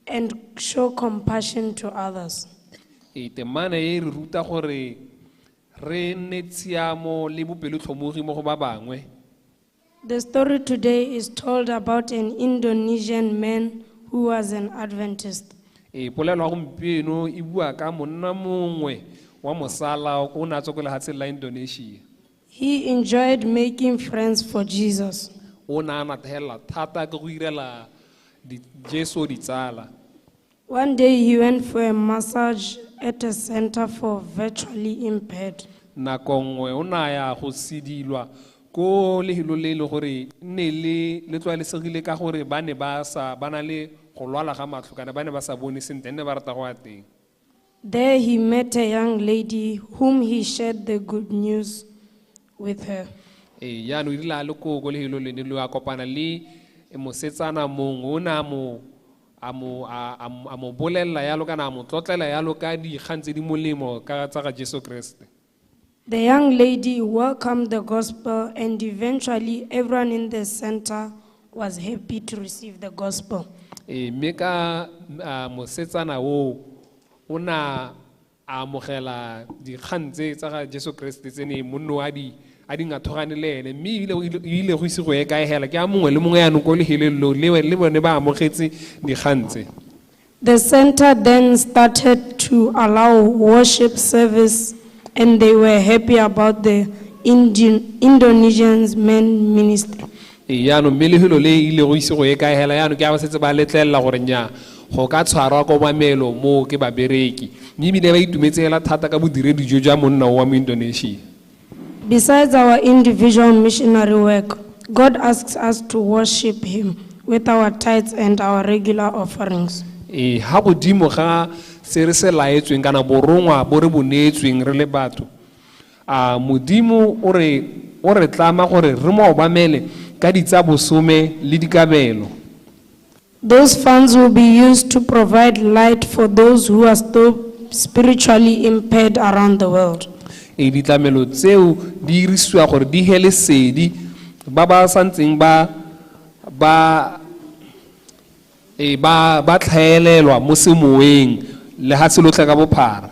And show compassion to others. Ee, temana e re ruta gore re nne tshiamo le bopelotlhomogi mo go ba bangwe. The story today is told about an Indonesian man who was an Adventist. Ee, polelo ya gompieno e bua ka monna mongwe wa mosala o ne a tswa ko lefatsheng la Indonesia. He enjoyed making friends for Jesus. O ne a natefelela thata ke go irela Jesu ditsala. One day he went for a massage at a center for virtually impaired. Nako nngwe o ne a ya go sedilwa ko lefelong le e le gore ne le tlwaelesegile ka gore ba ne ba sa ba na le go lwala ga matlho kana ba ne ba sa bone sentle nne ba rata go ya teng. There he met a young lady whom he shared the good news with her. Ee, jaanong e rile a le koo ko lefelong lene le a kopana le mosetsana mongwe o ne a mo a mo a a mo bolelela yalo kana a mo tlotlela yalo ka dikgang tse di molemo ka tsa ga Jesu Kreste. The young lady welcomed the gospel, and eventually everyone in the center was happy to receive the gospel. Ee, mme ka mosetsana o o ne a amogela dikgang tse tsa ga Jesu Kreste tse ne monno a di a di ngathogane le ene mme ebile ile go ise go ye kae hela ke a mongwe le mongwe yanong ko leheleng leo le bone ba amogetse dikgang tse. The center then started to allow worship service, and they were happy about the Indonesians men ministry. Ee, jaanong mme lefelo le ile go ise go ye kae hela jaanong ke a ba setse ba letlelela gore nnyaa go ka tshwarwa kobamelo mo ke babereki mme ebile ba itumetse hela thata ka bodiredi jo jwa monna wa mo Indonesia. Besides our individual missionary work, God asks us to worship him with our tithes and our regular offerings. Ee, ha godimo ga se re se laetsweng kana borongwa bo re bo neetsweng re le batho, a modimo o re tlama gore re mo obamele ka ditsa bosome le dikabelo. Those funds will be used to provide light for those who are still spiritually impaired around the world. Ee, ditlamelo tseo di dirisiwa gore di he lesedi ba ba santseng ba ba ba ba tlhaelelwa mo semoyeng lehatshe lotlhe ka bophara.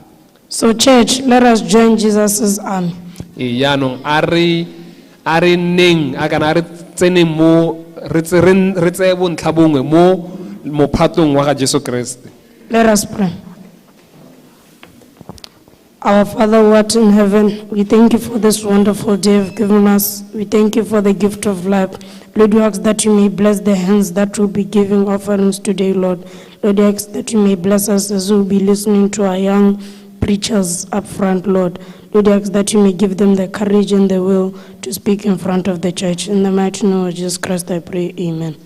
So church, let us join Jesus' army. Ee, jaanong a re nneng a kana a re tseneng mo re tseye bontlha bongwe mo mophatong wa ga Jesu Kreste. Let us pray. Our Father who art in heaven, we thank you for this wonderful day you've given us. We thank you for the gift of life. Lord, we ask that you may bless the hands that will be giving offerings today, Lord. Lord, we ask that you may bless us as we will be listening to our young preachers up front, Lord. Lord, we ask that you may give them the courage and the will to speak in front of the church. In the mighty name of Jesus Christ, I pray, amen.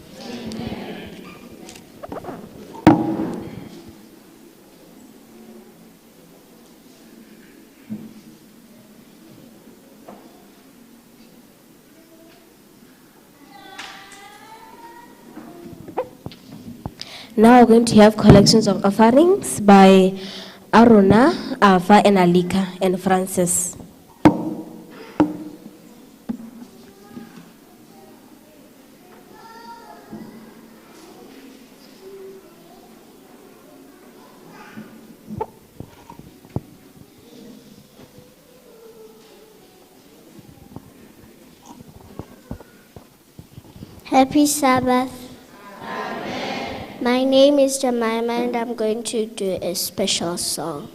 Now we're going to have collections of offerings by Aruna, Alpha, and Alika, and Francis. Happy Sabbath. Amen. My name is Jemima and I'm going to do a special song.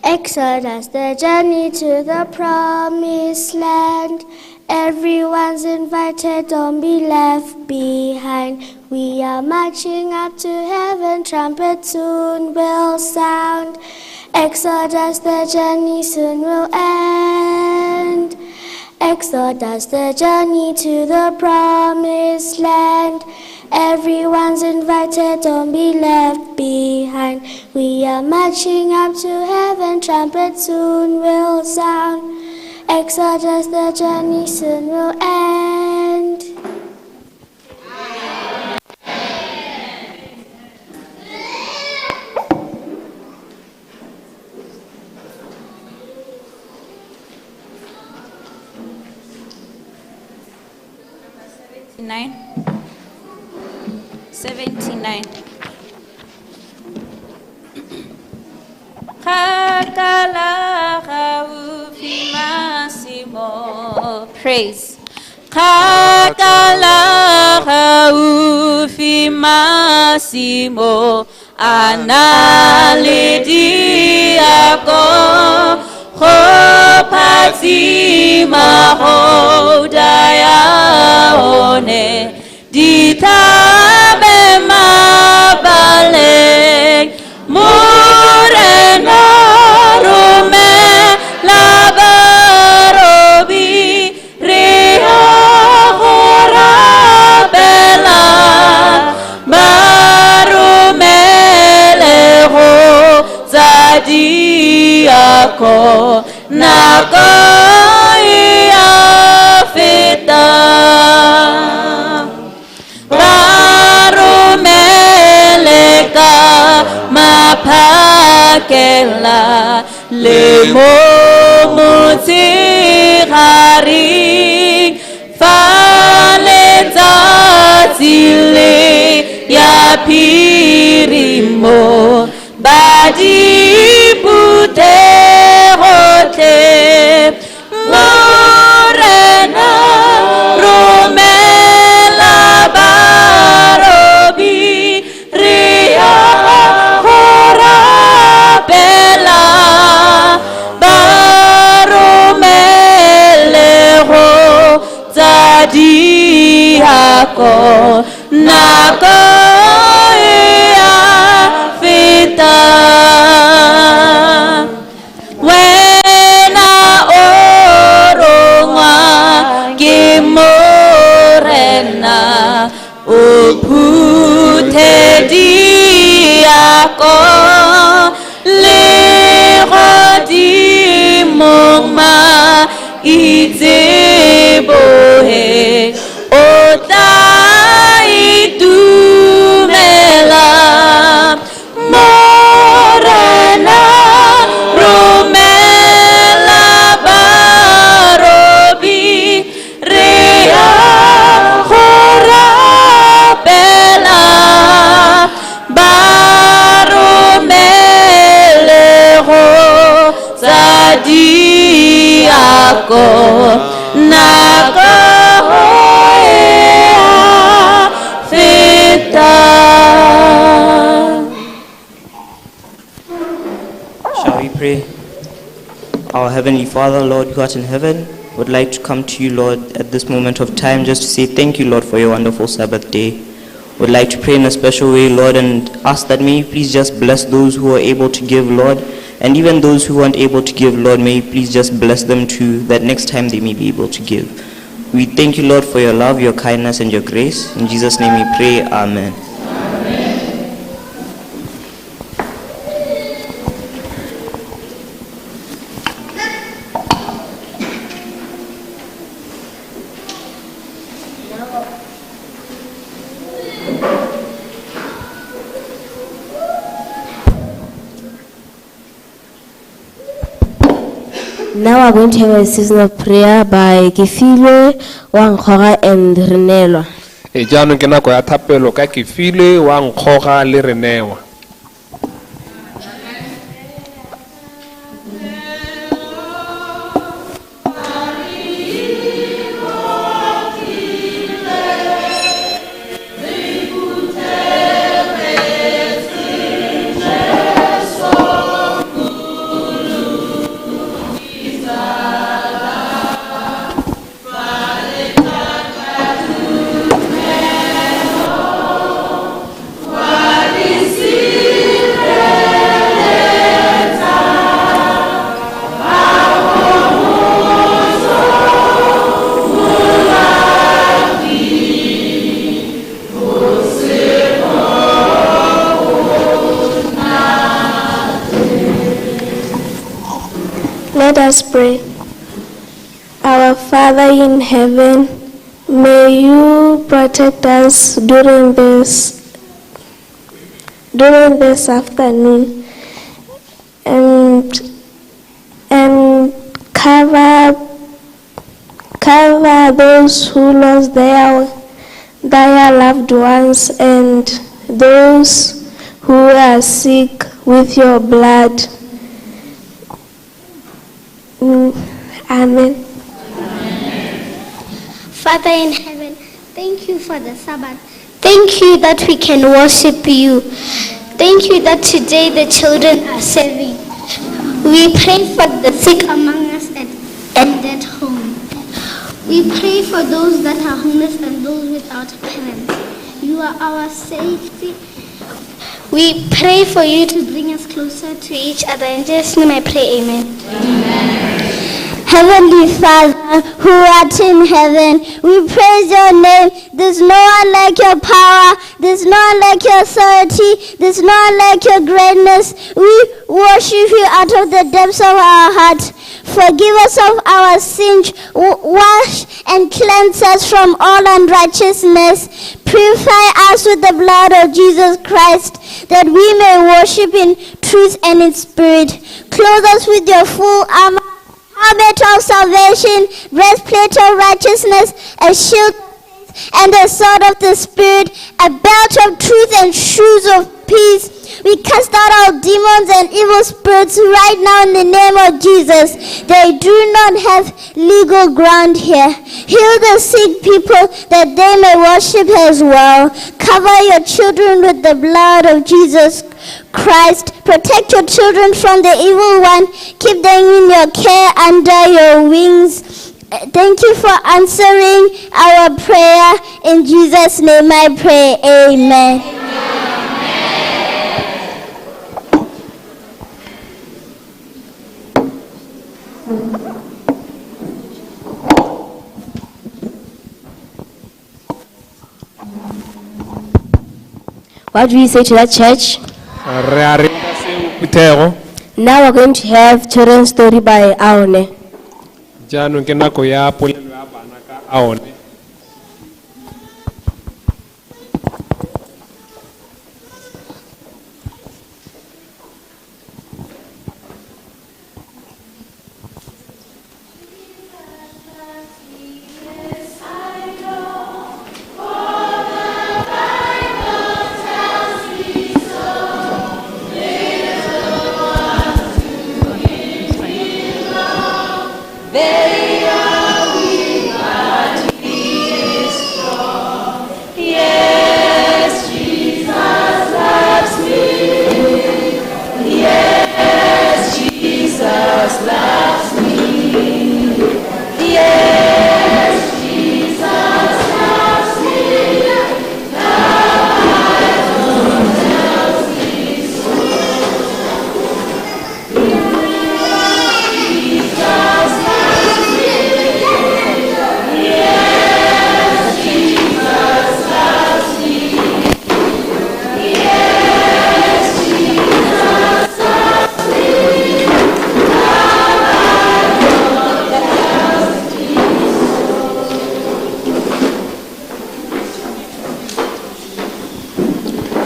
Exodus, the journey to the promised land. Everyone's invited, don't be left behind. We are marching up to heaven, trumpet soon will sound. Exodus, the journey soon will end. Exodus, the journey to the promised land. Everyone's invited, don't be left behind. We are marching up to heaven, trumpet soon will sound. Exodus, the journey soon will end. Amen. 79. 79. Kgakala gaufi masimo. Praise. Kgakala gaufi masimo a na le diako go phatsima gouta ya one dithabe mabaleng Morena romela barobi re a go rapela ba romele go tsa diako nako e a feta ba romele ka maphakela le mo motshegareng fa letsatsi le ya phirimo ba di phuthe gotlhe Morena romela barobi re a go rapela ba romele go tsa diako nako e a feta wena o rongwa ke Morena o phuthe diako le godimong ma itsebohe o tla itumela Morena romela barobi re a go rapela ba romele go tsa diako nako e a feta. Shall we pray? Our Heavenly Father, Lord who art in heaven, would like to come to you, Lord, at this moment of time just to say thank you, Lord, for your wonderful Sabbath day. Would like to pray in a special way, Lord, and ask that may you please just bless those who are able to give, Lord, and even those who aren't able to give, Lord, may you please just bless them too, that next time they may be able to give. We thank you, Lord, for your love, your kindness, and your grace. In Jesus' name we pray. Amen. Now we're going to have a season of prayer by Kefilwe, Wankgora and Renelwa. E jaanong ke nako ya thapelo ka Kefilwe wa nkgoga le re newa. Let us pray. Our Father in heaven, may you protect us during this afternoon and cover those who lost their loved ones and those who are sick with your blood. Amen. Father in heaven, thank you for the Sabbath. Thank you that we can worship you. Thank you that today the children are serving. We pray for the sick among us and at home. We pray for those that are homeless and those without parents. You are our safety. We pray for you to bring us closer to each other. In Jesus' name I pray, amen. Heavenly Father, who art in heaven, we praise your name. There's no one like your power. There's no one like your authority. There's no one like your greatness. We worship you out of the depths of our heart. Forgive us of our sins. Wash and cleanse us from all unrighteousness. Purify us with the blood of Jesus Christ, that we may worship in truth and in spirit. Clothe us with your full armor, helmet of salvation, breastplate of righteousness, a shield of faith, and the sword of the Spirit, a belt of truth and shoes of peace. We cast out all demons and evil spirits right now in the name of Jesus. They do not have legal ground here. Heal the sick people that they may worship as well. Cover your children with the blood of Jesus Christ. Protect your children from the evil one. Keep them in your care under your wings. Thank you for answering our prayer. In Jesus' name I pray. Amen. What do we say to that, church? Re a reng ka seo phuthego? Now we're going to have children's story by Aone. Jaanong ke nako ya polelo ya bana ka aone.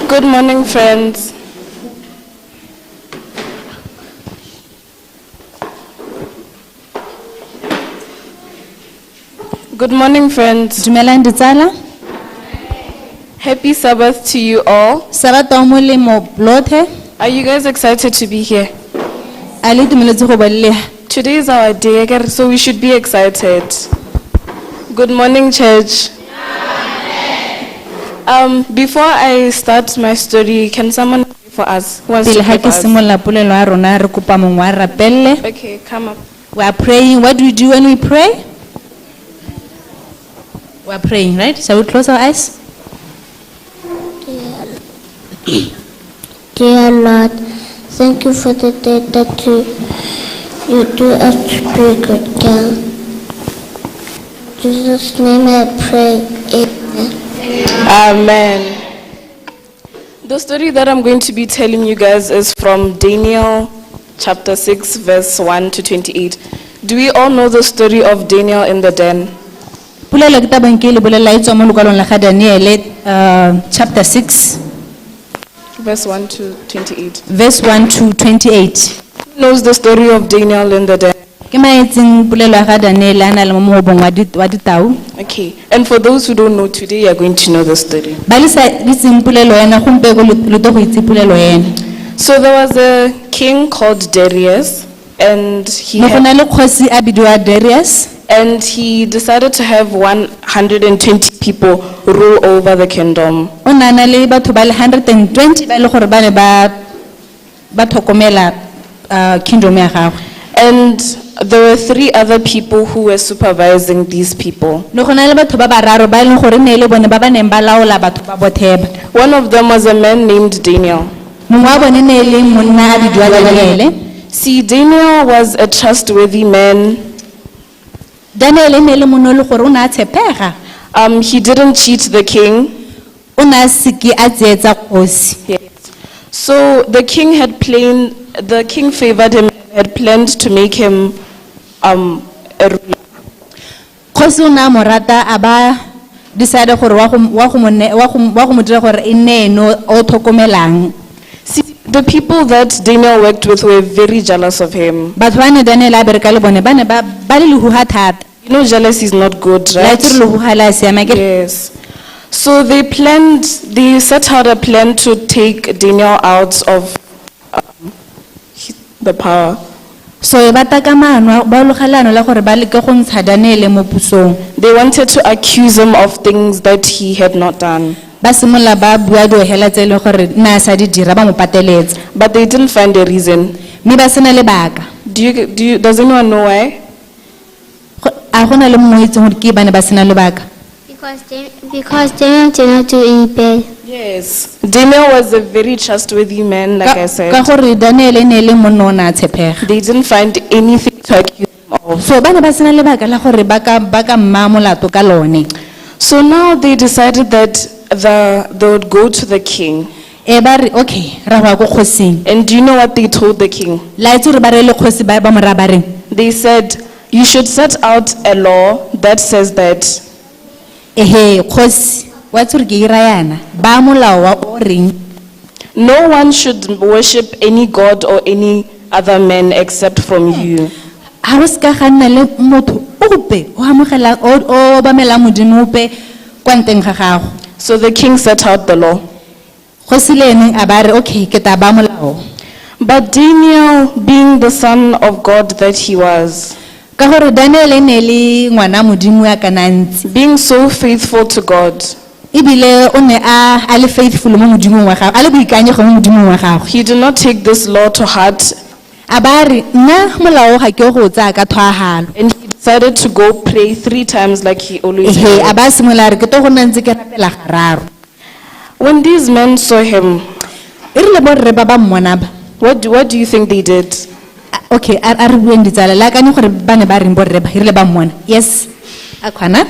Good morning, friends. Good morning, friends. Dumelang ditsala, Happy Sabbath to you all. Sabata o molemo lothe, Are you guys excited to be here? a le itumeletse go ba le le. Today is our day, so we should be excited. Good morning, church. Before I start my story, can someone pray for us? Who wants Pele to ga pray ke for us? simolola polelo ya rona re kopa mongwe a rapelle. Okay, come up. We are praying. What do we do when we pray? We are praying, right? Shall we close our eyes? Dear Lord, thank you for the day that you do us to be a good girl. In Jesus' name I pray. Amen. Amen. The story that I'm going to be telling you guys is from Daniel chapter 6, verse 1 to 28. Do we all know the story of Daniel in the den? Polelo ke tabang ke le bolela e tswa mo lekwalong la ga Daniele, chapter 6, Verse 1 to 28. verse 1 to 28. Who knows the story of Daniel in the den? Ke maetseng polelo ya ga Daniel a na le mo mogobong wa di- wa ditau. Okay. And for those who don't know, today you are going to know the story. Ba le sa itseng polelo ena gompieno lo tlo go itse polelo ena. So there was a king called Darius, and he Ne go had, na le kgosi a bidiwa Darius. and he decided to have 120 people rule over the kingdom. O ne a na le batho ba le 120 ba e le gore ba ne ba ba tlhokomela kingdom ya gagwe. And there were three other people who were supervising these people. Ne go na le batho ba bararo ba e leng gore ne e le bone ba ba neng ba laola batho ba botheba. One of them was a man named Daniel. Mongwe wa bone ne e le monna a bidiwa Daniele. See, Daniel was a trustworthy man. Daniele e ne e le monna o le gore o ne a tshepega. He didn't cheat the king. O ne a seke a tsietsa kgosi. Yes. So the king had planned, the king favored him, had planned to make him a ruler. Kgosi o ne a mo rata a ba decide gore wa go wa go mo ne- wa go wa go mo dira gore e nne ene o tlhokomelang. See, the people that Daniel worked with were very jealous of him. Batho ba ne Daniel a bereka le bone ba ne ba ba le lehuha thata. You know, jealousy is not good, La right? itse gore lehuha le a siama akere? Yes. So they planned, they set out a plan to take Daniel out of the power. So e ba taka maano ba loga leano la gore ba leke go ntsha Daniele mo pusong. They wanted to accuse him of things that he had not done, Ba simolola ba bua diohela tse e leng gore nna a sa di dira ba mo pateletsa. but they didn't find a reason. Mme ba sena lebaka. Does anyone know why? A gona le mongwe o itseng gore ke ba ne ba sena lebaka. Because Daniel did not do any bad. Yes. Daniel was a very trustworthy man, like I Ka said. gore Daniel e ne e le monna o ne a tshepega. They didn't find anything to accuse him of. So ba ne ba sena lebaka la gore ba ka mmaya molato ka lone. So now they decided that they would go to the king. E ba re okay ra go ya ko kgosing. And do you know what they told the king? La itse gore ba re le kgosi ba mo raya ba reng? They said, you should set out a law that says that Ehe kgosi wa itse gore ke ira yana ba molao wa o reng no one should worship any god or any other man except from you. ga go seka ga nna le motho ope o amogelang o obamelang modimo ope kwa nteng ga gago. So the king set out the law. Kgosi le ene a ba re okay ke tla ba molao. But Daniel, being the son of God that he was, Ka gore Daniel e ne le ngwana modimo ya kana ntse. being so faithful to God, Ebile o ne a le faithful mo modimong wa gagwe, a le boikanyego mo modimong wa gagwe. he did not take this law to heart, A ba re nna molao ga ke go o tsaya ka tlhoahalo. and he decided to go pray 3 times like he always Ehe, a did. ba simolola a re ke tlo go nna ntse ke rapela gararo. When these men saw him, E rile borre ba ba mmona ba. what do you think they did? Okay, a re bueng ditsala, le akanye gore ba ne ba reng borre ba, e rile ba mmona. Yes, a kgona?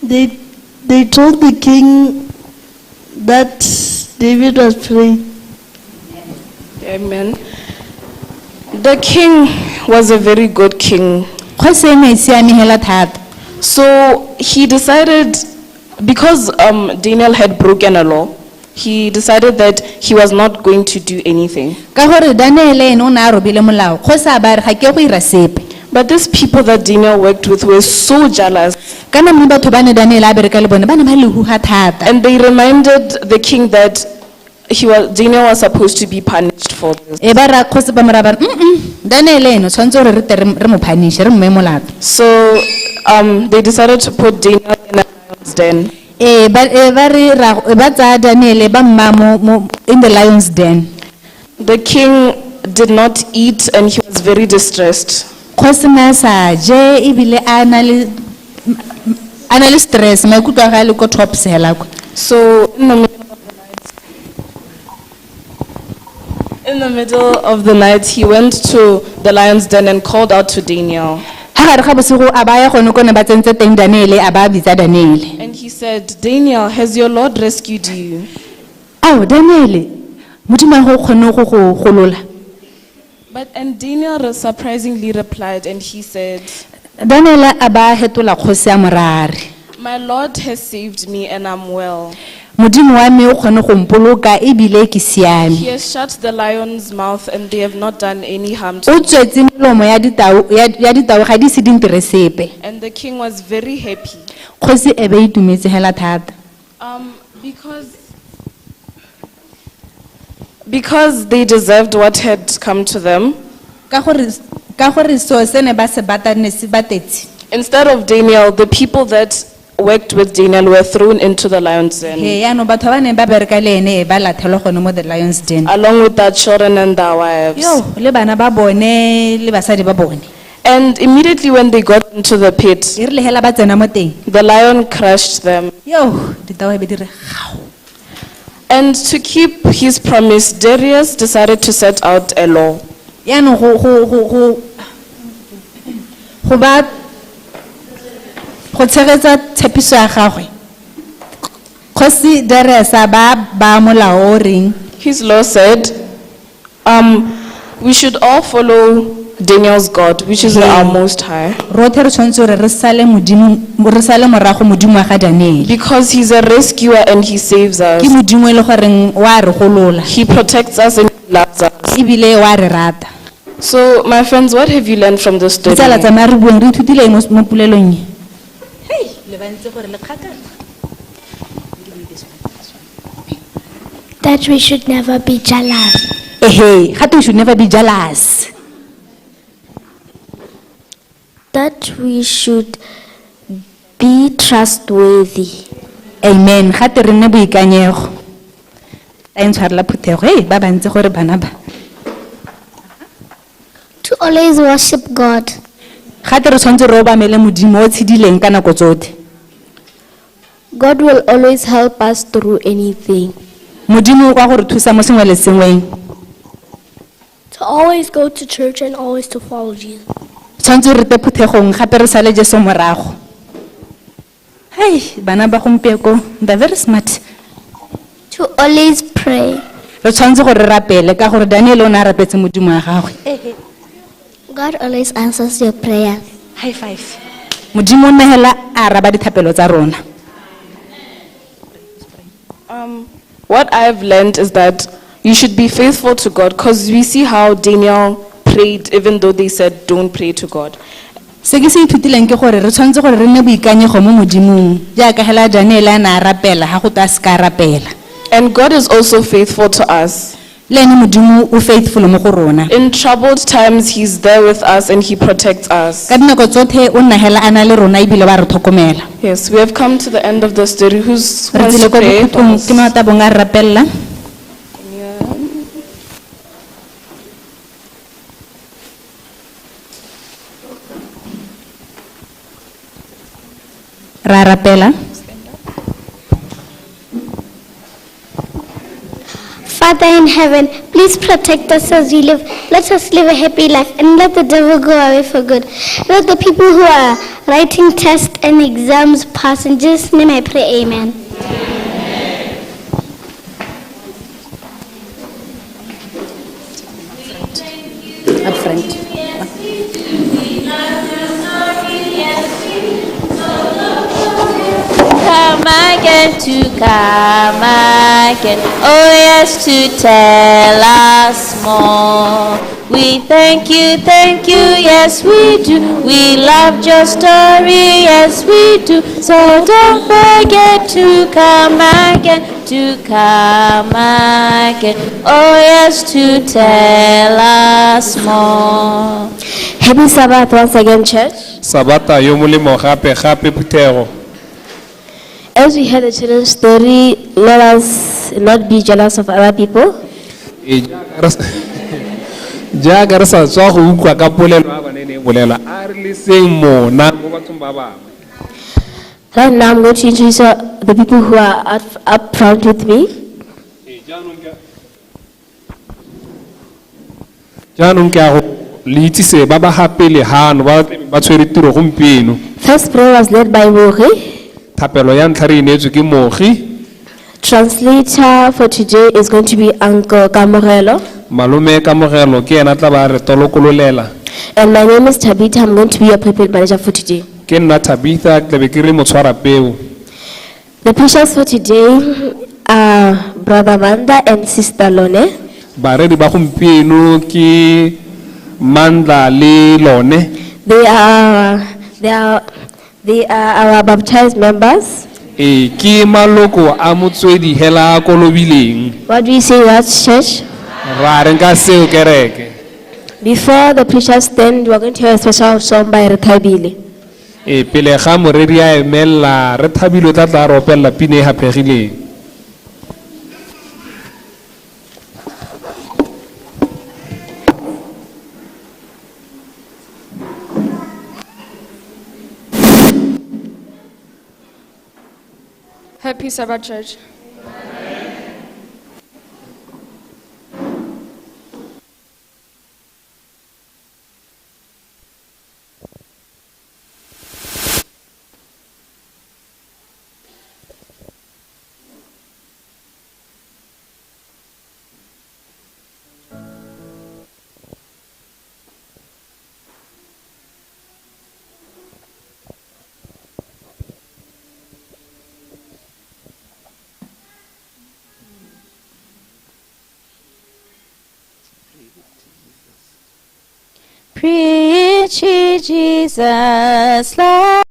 They told the king that David was praying. Amen. The king was a very good king. Kgosi e ne e siame hela thata. So he decided, because Daniel had broken a law, he decided that he was not going to do anything. Ka gore Daniel ene o ne a robile molao, kgosi a ba re ga ke go ira sepe. But these people that Daniel worked with were so jealous, Kana mme batho ba ne Daniel a bereka le bone ba ne ba lehuha thata. and they reminded the king that Daniel was supposed to be punished for this. E ba ra kgosi ba mo raya ba re, Daniel ene o tshwanetse gore re tle re mo punish, re mo mme molato. So they decided to put Daniel in a lion's den. E ba re ra ba tsaya Daniel ba mma mo in the lion's den. The king did not eat and he was very distressed. Kgosi ne a sa je ebile a na le stress, maikutlo a gagwe a le ko tops hela kwa. So in the middle of the night, he went to the lion's den and called out to Daniel. Ha gare ga bosigo a ba ya gone ko ne ba tsentse teng Daniel, a ba bitsa Daniel. And he said, Daniel, has your Lord rescued you? Ao Daniel, modimo wa go kgone go go golola. And Daniel surprisingly replied and he said, Daniel a ba hetola kgosi a morare. My Lord has saved me and I'm well. Modimo wa me o kgone go mpoloka ebile ke siame. He has shut the lion's mouth and they have not done any harm to O me. tswetse melomo ya ditau ya ditau ga di se di ntire sepe. And the king was very happy. Kgosi e be e itumetse hela thata. Because they deserved what had come to them, Ka gore so se ne ba se batla ne se batetse. Instead of Daniel, the people that worked with Daniel were thrown into the lion's den, He yaanong batho ba ba neng ba bereka le ene ba latlhelwa gone mo the lions den. Along with their children and their wives. Yo, le bana ba bone le basadi ba bone. And immediately when they got into the pit, E rile hela ba tsena mo teng. The lion crushed them. Yo, ditau e be di re gao. And to keep his promise, Darius decided to set out a law. Yaanong go ba go tshegetsa tshepiso ya gagwe. Kgosi Darius a ba molao o reng His law said, we should all follow Daniel's God, which is our Most High, rotlhe re tshwanetse gore re sale modimo re sale morago modimo wa ga Daniel. Because he's a rescuer and he saves us. Ke modimo e le goreng wa re golola He protects us and he loves us. Ebile wa re rata. So, my friends, what have you learned from this story? Ditsala tsa me a re bueng re ithutile eng mo polelong e? Hei, le bantse gore le kgakala. That we should never be jealous. Ehe, gape we should never be jealous. That we should be trustworthy. Amen. Gape re nne boikanyego. Ta e ntshwarela phuthego. Hei, ba bantsi gore bana ba. To always worship God. Gape re tshwanetse re obamele modimo o tshedileng ka nako tsotlhe. God will always help us through anything. Modimo o kwa go re thusa mo sengwe le sengweng. To always go to church and always to follow Jesus. Tshwanetse re te phuthegong gape re sale Jesu morago. Hei, bana ba gompieko, they're very smart. To always pray. Re tshwanetse gore re rapele ka gore Daniel o ne a rapetse modimo wa gagwe. God always answers your prayers. High five. Modimo o nehela a araba dithapelo tsa rona. What I've learned is that you should be faithful to God because we see how Daniel prayed even though they said don't pray to God. Se ke se ithutileng ke gore re tshwanetse gore re nne boikanyego mo modimong jaaka hela Daniel a ne a rapela ga go twe a se ka a rapela. And God is also faithful to us. Le ene modimo o faithful mo go rona. In troubled times, He's there with us and He protects us. Ka dinako tsotlhe o nna hela a na le rona ebile wa re tlhokomela. Yes, we have come to the end of the story. Who's who Re wants tsile to kwa pray for bokhutlong us? ke matabong a re rapelela. Ra rapela. Father in heaven, please protect us as we live. Let us live a happy life and let the devil go away for good. Let the people who are writing tests and exams pass. In Jesus' name I pray, amen. Up front. Come again, to come again. Oh, yes, to tell us more. We thank you, yes, we do. We loved your story, yes, we do. So don't forget to come again, to come again. Oh, yes, to tell us more. Happy Sabbath once again, church. Sabata yo molemo gape gape phuthego. As we heard the children's story, let us not be jealous of other people. Ee, jaaka re sa tswa go utlwa ka polelo ya bane e ne e bolela a re leseng mona mo bathong ba bangwe. Right now, I'm going to introduce the people who are up front with me. Ee, jaanong ke a go le itsise ba ba ga pele gano ba tlabeng ba tshwere tiro gompieno. First prayer was led by Mogi. Thapelo ya ntlha re e neetswe ke Mogi. Translator for today is going to be Uncle Kamogelo. Malome Kamogelo ke ena tla ba re tolokololela. And my name is Tabitha. I'm going to be your pulpit manager for today. Ke nna Tabitha, ke tlabe ke re motshwarapeo. The preachers for today are Brother Manda and Sister Lone. Bareri ba gompieno ke Mandla le Lone. They are our baptized members. Ee, ke maloko a motswedi hela a kolobileng. What do you say, that church? Ra reng ka seo kereke? Before the preachers stand, we are going to hear a special song by Rethabile. Ee, pele ga moreri a emella, re thabile o tla tla re opelela pina e haphegileng. Happy Sabbath, Church. Preach ye Jesus, love.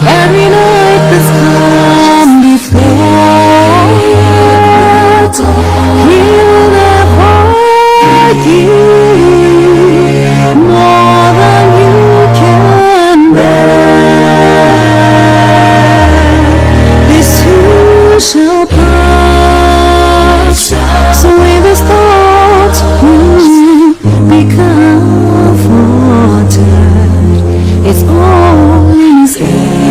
Every night that's come before it, He will never give you more than you can bear. This too shall pass. So with this thought, you be comforted. It's all in His hand.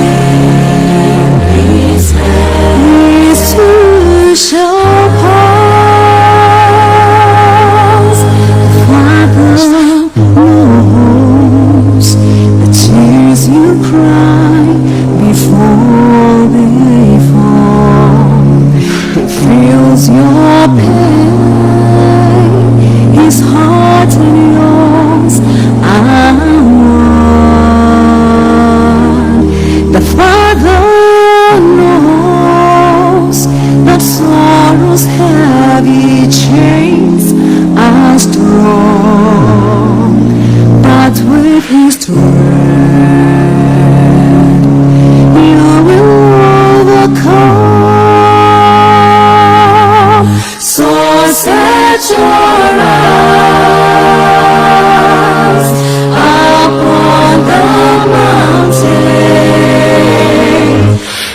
This too shall pass. The Father knows the tears you cry before they fall. He feels your pain. His heart and yours are one. The Father knows that sorrow's heavy chains are strong, but with His strength you will overcome. So set your eyes upon the mountain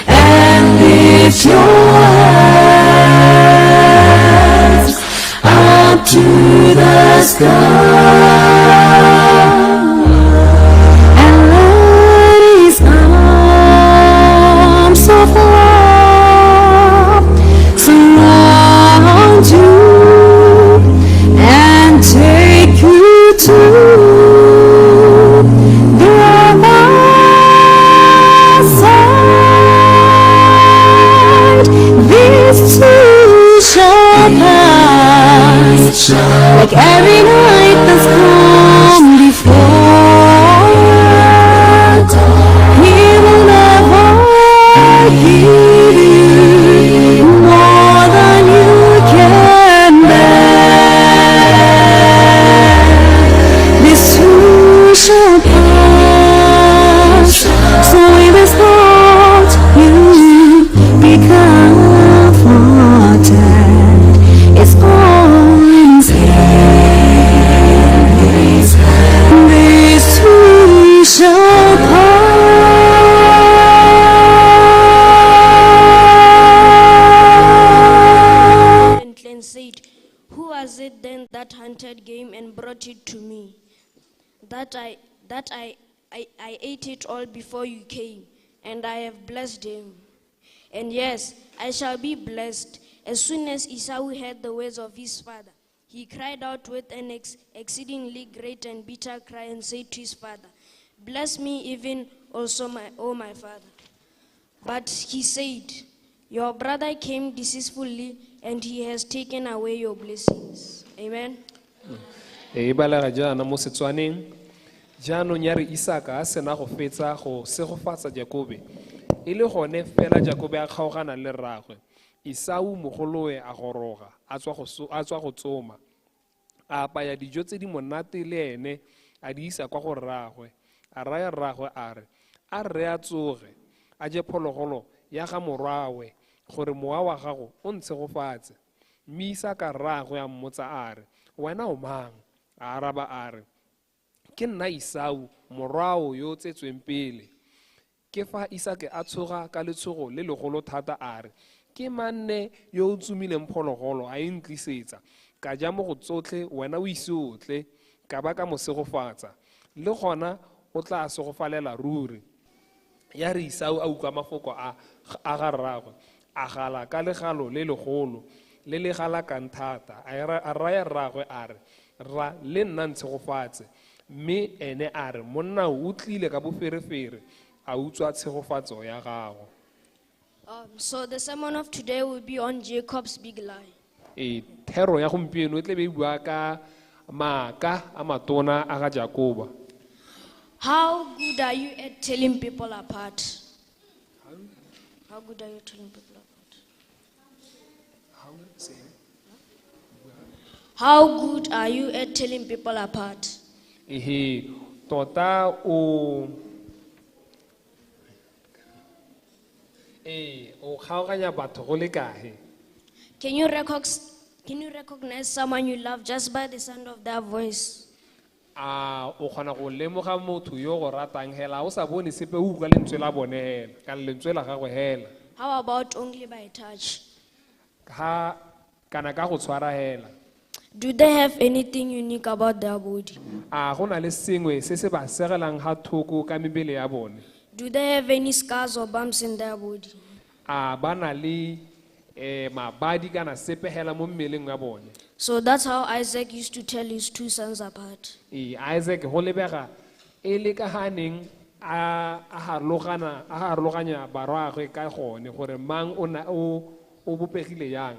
and lift your hands up to the sky. And let His arms of love surround you and take you to the other side. This too shall pass, like every night that's come before it. He will never give you more than you can bear. This too shall pass. So in this thought you be comforted. It's all in His hand. This too shall pass. And said, Who was it then that hunted game and brought it to me? That I ate it all before you came, and I have blessed him. And yes, I shall be blessed. As soon as Esau heard the words of his father, he cried out with an exceedingly great and bitter cry and said to his father, Bless me even also, O my father. But he said, Your brother came deceitfully, and he has taken away your blessings. Amen. E balega jaana mo Setswaneng. Jaanong ya re Isaka a sena go fetsa go segofatsa Jakobe, e le gone fela Jakobe a kgaogana le rraagwe, Esau mogolowe a goroga, a tswa go tsoma. A apaya dijo tse di monate le ene, a di isa kwa go rraagwe. A raya rraagwe a re, a rre a tsoge, a je phologolo ya ga morwawe, gore mowa wa gago o ntshegofatse. Mme Isaka rraagwe a mmotsa a re, Wena o mang? A araba a re, Ke nna Esau, morwao yo o tsetsweng pele. Ke fa Isake a tshoga ka letshogo le legolo thata a re, Ke manne yo o tsomileng phologolo a e ntlisetsa, ka ja mo go tsotlhe wena o ise o tle, ka ba ka mo segofatsa. Le gona o tla segofalela ruri. Ya re Esau a utlwa mafoko a ga rraagwe, a gala ka legalo le legolo, le le galakang thata. A raya rraagwe a re, Rra, le nna ntshegofatse. Mme ene a re, Monna o tlile ka boferefere, a utswa tshegofatso ya gago. So the sermon of today will be on Jacob's big lie. E thero ya gompieno e tle be e bua ka maaka a matona a ga Jakoba. How good are you at telling people apart? How good are you at telling people apart? How good are you at telling people apart? Ehe, tota o Ee, o kgaoganya batho go le kae? Can you recognize someone you love just by the sound of their voice? A o kgona go lemoga motho yo go ratang hela o sa bone sepe o utlwa lentswe la bone hela kana lentswe la gagwe hela? How about only by touch? Ha kana ka go tshwara hela? Do they have anything unique about their body? A go na le sengwe se se ba segelang ga thoko ka mebele ya bone? Do they have any scars or bumps in their body? A ba na le mabadi kana sepe hela mo mmeleng wa bone? So that's how Isaac used to tell his two sons apart. Ee, Isaac go lebega e le ka ga neng a harologana a harologanya barwagwe ka gone gore mang o na o o bopegile yang.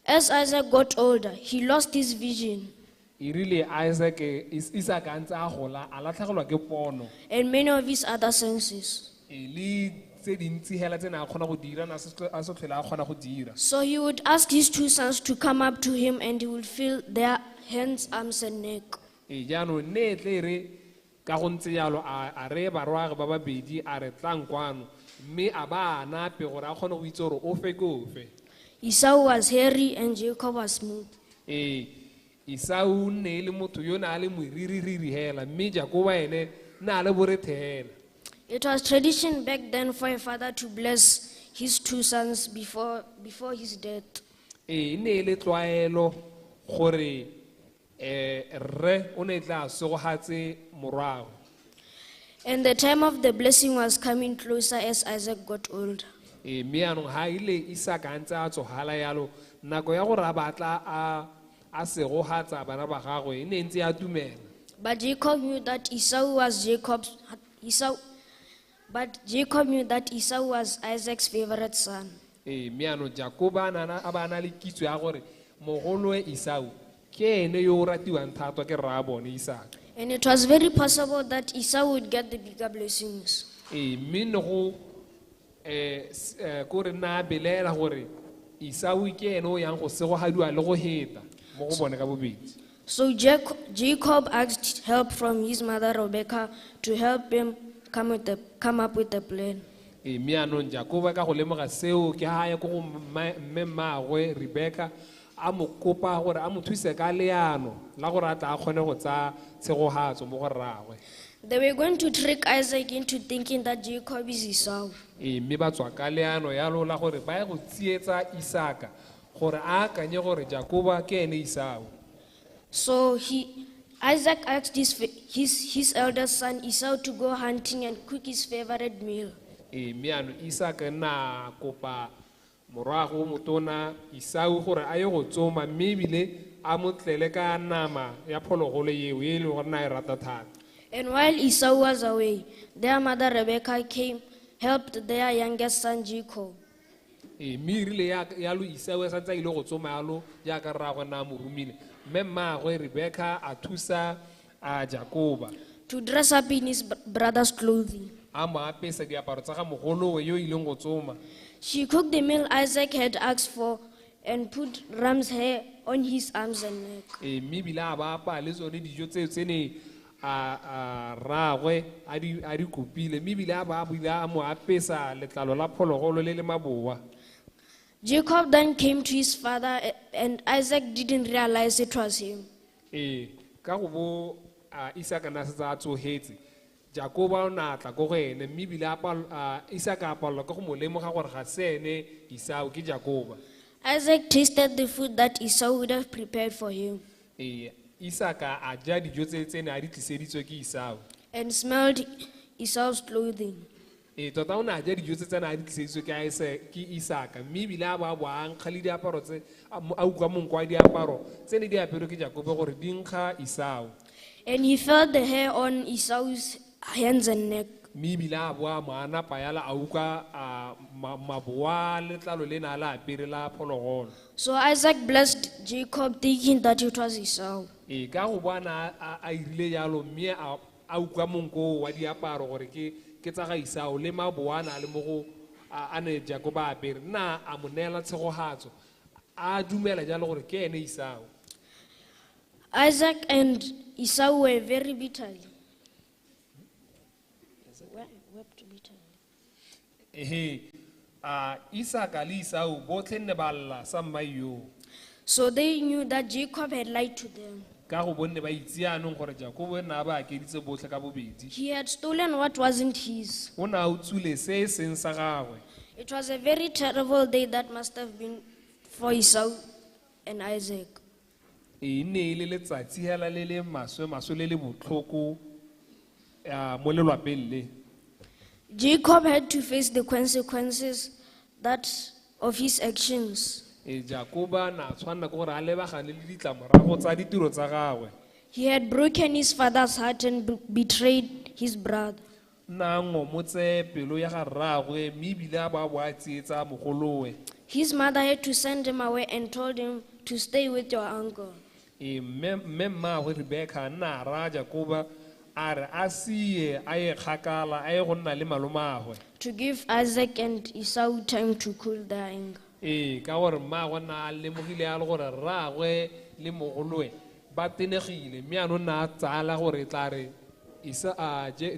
As Isaac got older, he lost his vision E rile Isaac Isaka a ntse a gola a latlhegelwa ke pono and many of his other senses. E le tse dintsi hela tse ne a kgona go dira ne a se tlhole a kgona go dira. So he would ask his two sons to come up to him and he would feel their hands, arms, and neck. Ee, jaanong nne e tle e re ka go ntse jalo a reye barwagwe ba babedi a re tlang kwano mme a ba anape gore a kgone go itse gore o fe ke ofe. Esau was hairy and Jacob was smooth. Ee, Esau nne e le motho yo ne a le moriririri hela mme Jakoba ene ne a le borethe hela. It was tradition back then for a father to bless his two sons before his death. Ee, e ne e le tlwaelo gore rre o ne tla segogatse morwagwe. And the time of the blessing was coming closer as Isaac got older. Ee, mme yaanong ha ile Isaka a ntse a tsogala yalo nako ya gore a batla a segogatsa bana ba gagwe e ne e ntse ya dumela. But Jacob knew that Esau was Jacob's Esau, but Jacob knew that Esau was Isaac's favorite son. Ee, mme yaanong Jakoba a ba na le kitso ya gore mogolowe Esau ke ene yo o ratiwang thata ke rraabone Isaka. And it was very possible that Esau would get the bigger blessings. Ee, mme ne go ko re nna a belaela gore Esau ke ene o yang go segogadiwa le go heta mo go bone ka bobedi. So Jacob asked help from his mother Rebekah to help him come up with a plan. Ee, mme yaanong Jakoba ka go lemoga seo ke ha ya ko go mme mmaagwe Rebeka a mo kopa gore a mo thuse ka leano la gore a tla a kgone go tsaya tshegogatso mo go rraagwe. They were going to trick Isaac into thinking that Jacob is Esau. Ee, mme ba tswa ka leano yalo la gore ba ye go tsietsa Isaka gore a akanye gore Jakoba ke ene Esau. So Isaac asked his eldest son Esau to go hunting and cook his favorite meal. Ee, mme yaanong Isaka nna a kopa morwago o motona Esau gore a ye go tsoma mme ebile a mo tlele ka nama ya phologolo eo e leng gore na e rata thata. And while Esau was away, their mother Rebekah came, helped their youngest son Jacob. Ee, mme e rile yalo Esau a santse a ile go tsoma yalo jaaka rraagwe na a mo romile, mme mmaagwe Rebekah a thusa a Jakoba to dress up in his brother's clothing. A mo apesa diaparo tsa ga mogolowe yo ileng go tsoma. She cooked the meal Isaac had asked for and put ram's hair on his arms and neck. Ee, mme ebile a ba apaya le tsone dijo tseo tse ne a rraagwe a di kopile, mme ebile a ba bile a mo apesa letlalo la phologolo le le maboa. Jacob then came to his father and Isaac didn't realize it was him. Ee, ka go bo Isaka na setse a tsogetse, Jakoba o ne a tla ko go ene, mme ebile Isaka a palelwa ke go mo lemoga gore ga se ene Esau ke Jakoba. Isaac tasted the food that Esau would have prepared for him. Ee, Isaka a ja dijo tse ne a di tliseditswe ke Esau. And smelled Esau's clothing. Ee, tota o ne a ja dijo tse ne a di tliseditswe ke ke Isaka, mme ebile a bo a bo a nkga le diaparo tse, a mo-, a utlwa monko wa diaparo tse ne di aperwe ke Jakobe gore di nkga Esau. And he felt the hair on Esau's hands and neck. Mme ebile a bo a mo anapa yala a utlwa, a maboa letlalo le ne a le apere la phologolo. So Isaac blessed Jacob, thinking that it was Esau. Ee, ka go bona a irile jalo, mme a utlwa monko wa diaparo gore ke tsa ga Esau le maboa a na le mo go, a ne Jakoba a apere, nna a mo neela tshegogatso, a dumela jalo gore ke ene Esau. Isaac and Esau were very bitterly. Wept bitterly. Ehe, A Isaka le Esau botlhe nne ba lla sa mmai yoo. So they knew that Jacob had lied to them. Ka go bonne ba itse yanong gore Jakobo nna a ba akeditse botlhe ka bobedi. He had stolen what wasn't his. O ne a utswile se e seng sa gagwe. It was a very terrible day that must have been for Esau and Isaac. E ne e le letsatsi hela le le maswe maswe le le botlhoko mo lelwapeng le. Jacob had to face the consequences that of his actions. E Jakoba na tshwanela ke gore a lebagane le ditlamorago tsa ditiro tsa gagwe. He had broken his father's heart and betrayed his brother. Nna a ngomotse pelo ya ga rraagwe mme ebile a ba bo a tsietsa mogolowe. His mother had to send him away and told him to stay with your uncle. E mme mmaagwe Rebecca nna a raya Jakoba a re a sie a ye kgakala a ye go nna le malomagwe. To give Isaac and Esau time to cool their anger. Ee, ka gore mmaagwe nna a lemogile a le gore rraagwe le mogolowe ba tenegile mme anong nna a tsala gore e tla re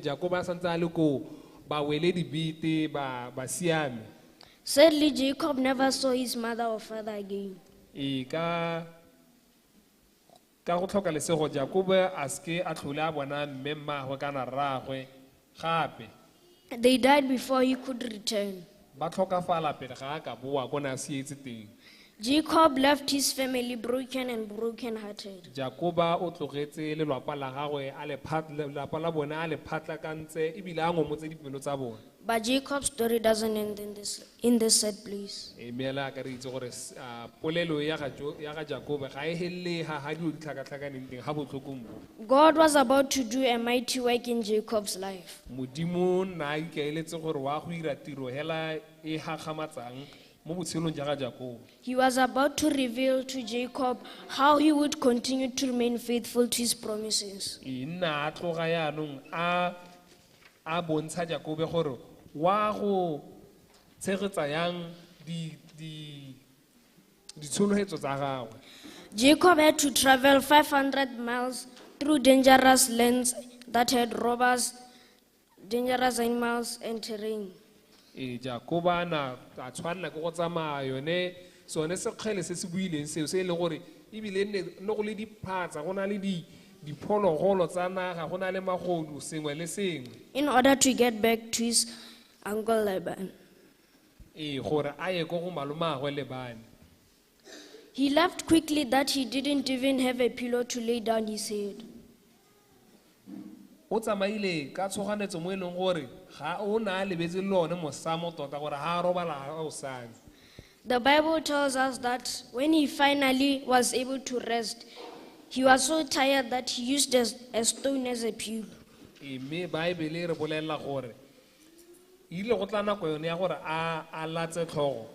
Jakoba a santse a le koo ba wele dibete ba siame. Sadly, Jacob never saw his mother or father again. Ee, ka go tlhoka lesego Jakoba a seke a tlhole a bona mme mmaagwe kana rraagwe gape. They died before he could return. Ba tlhokafala pele ga a ka boa ko ne a sietse teng. Jacob left his family broken and broken-hearted. Jakoba o tlogetse lelwapa la gagwe a le lelapa la bone a le phatlakantse ebile a ngomotse dipelo tsa bone. But Jacob's story doesn't end in this sad place. E mme ela ka re itse gore polelo ya ga ya ga Jakoba ga e helele ga dilo di tlhakatlhakaneng teng ga botlhokong bo. God was about to do a mighty work in Jacob's life. Modimo nna a ikaeletse gore wa go ira tiro hela e gakgamatsang mo botshelong jwa ga Jakobo. He was about to reveal to Jacob how he would continue to remain faithful to his promises. E nna a tloga yaanong a bontsha Jakobe gore wa go tshegetsa yang ditsholofetso tsa gagwe. Jacob had to travel 500 miles through dangerous lands that had robbers, dangerous animals and terrain. E Jakoba na a tshwanela ke go tsamaya yone sone sekgele se se buileng seo se e leng gore ebile ne go le diphatsa, go na le diphologolo tsa naga, go na le magodu sengwe le sengwe. In order to get back to his uncle Laban. E gore a ye ko go malomagwe Labane. He left quickly that he didn't even have a pillow to lay down his head. O tsamaile ka tshoganetso mo e leng gore ga o na a lebetse le one mosamo tota gore ga a robala ga o sane. The Bible tells us that when he finally was able to rest, he was so tired that he used a stone as a pillow. E mme Bible e re bolelela gore ile go tla nako yone ya gore a latse tlhogo.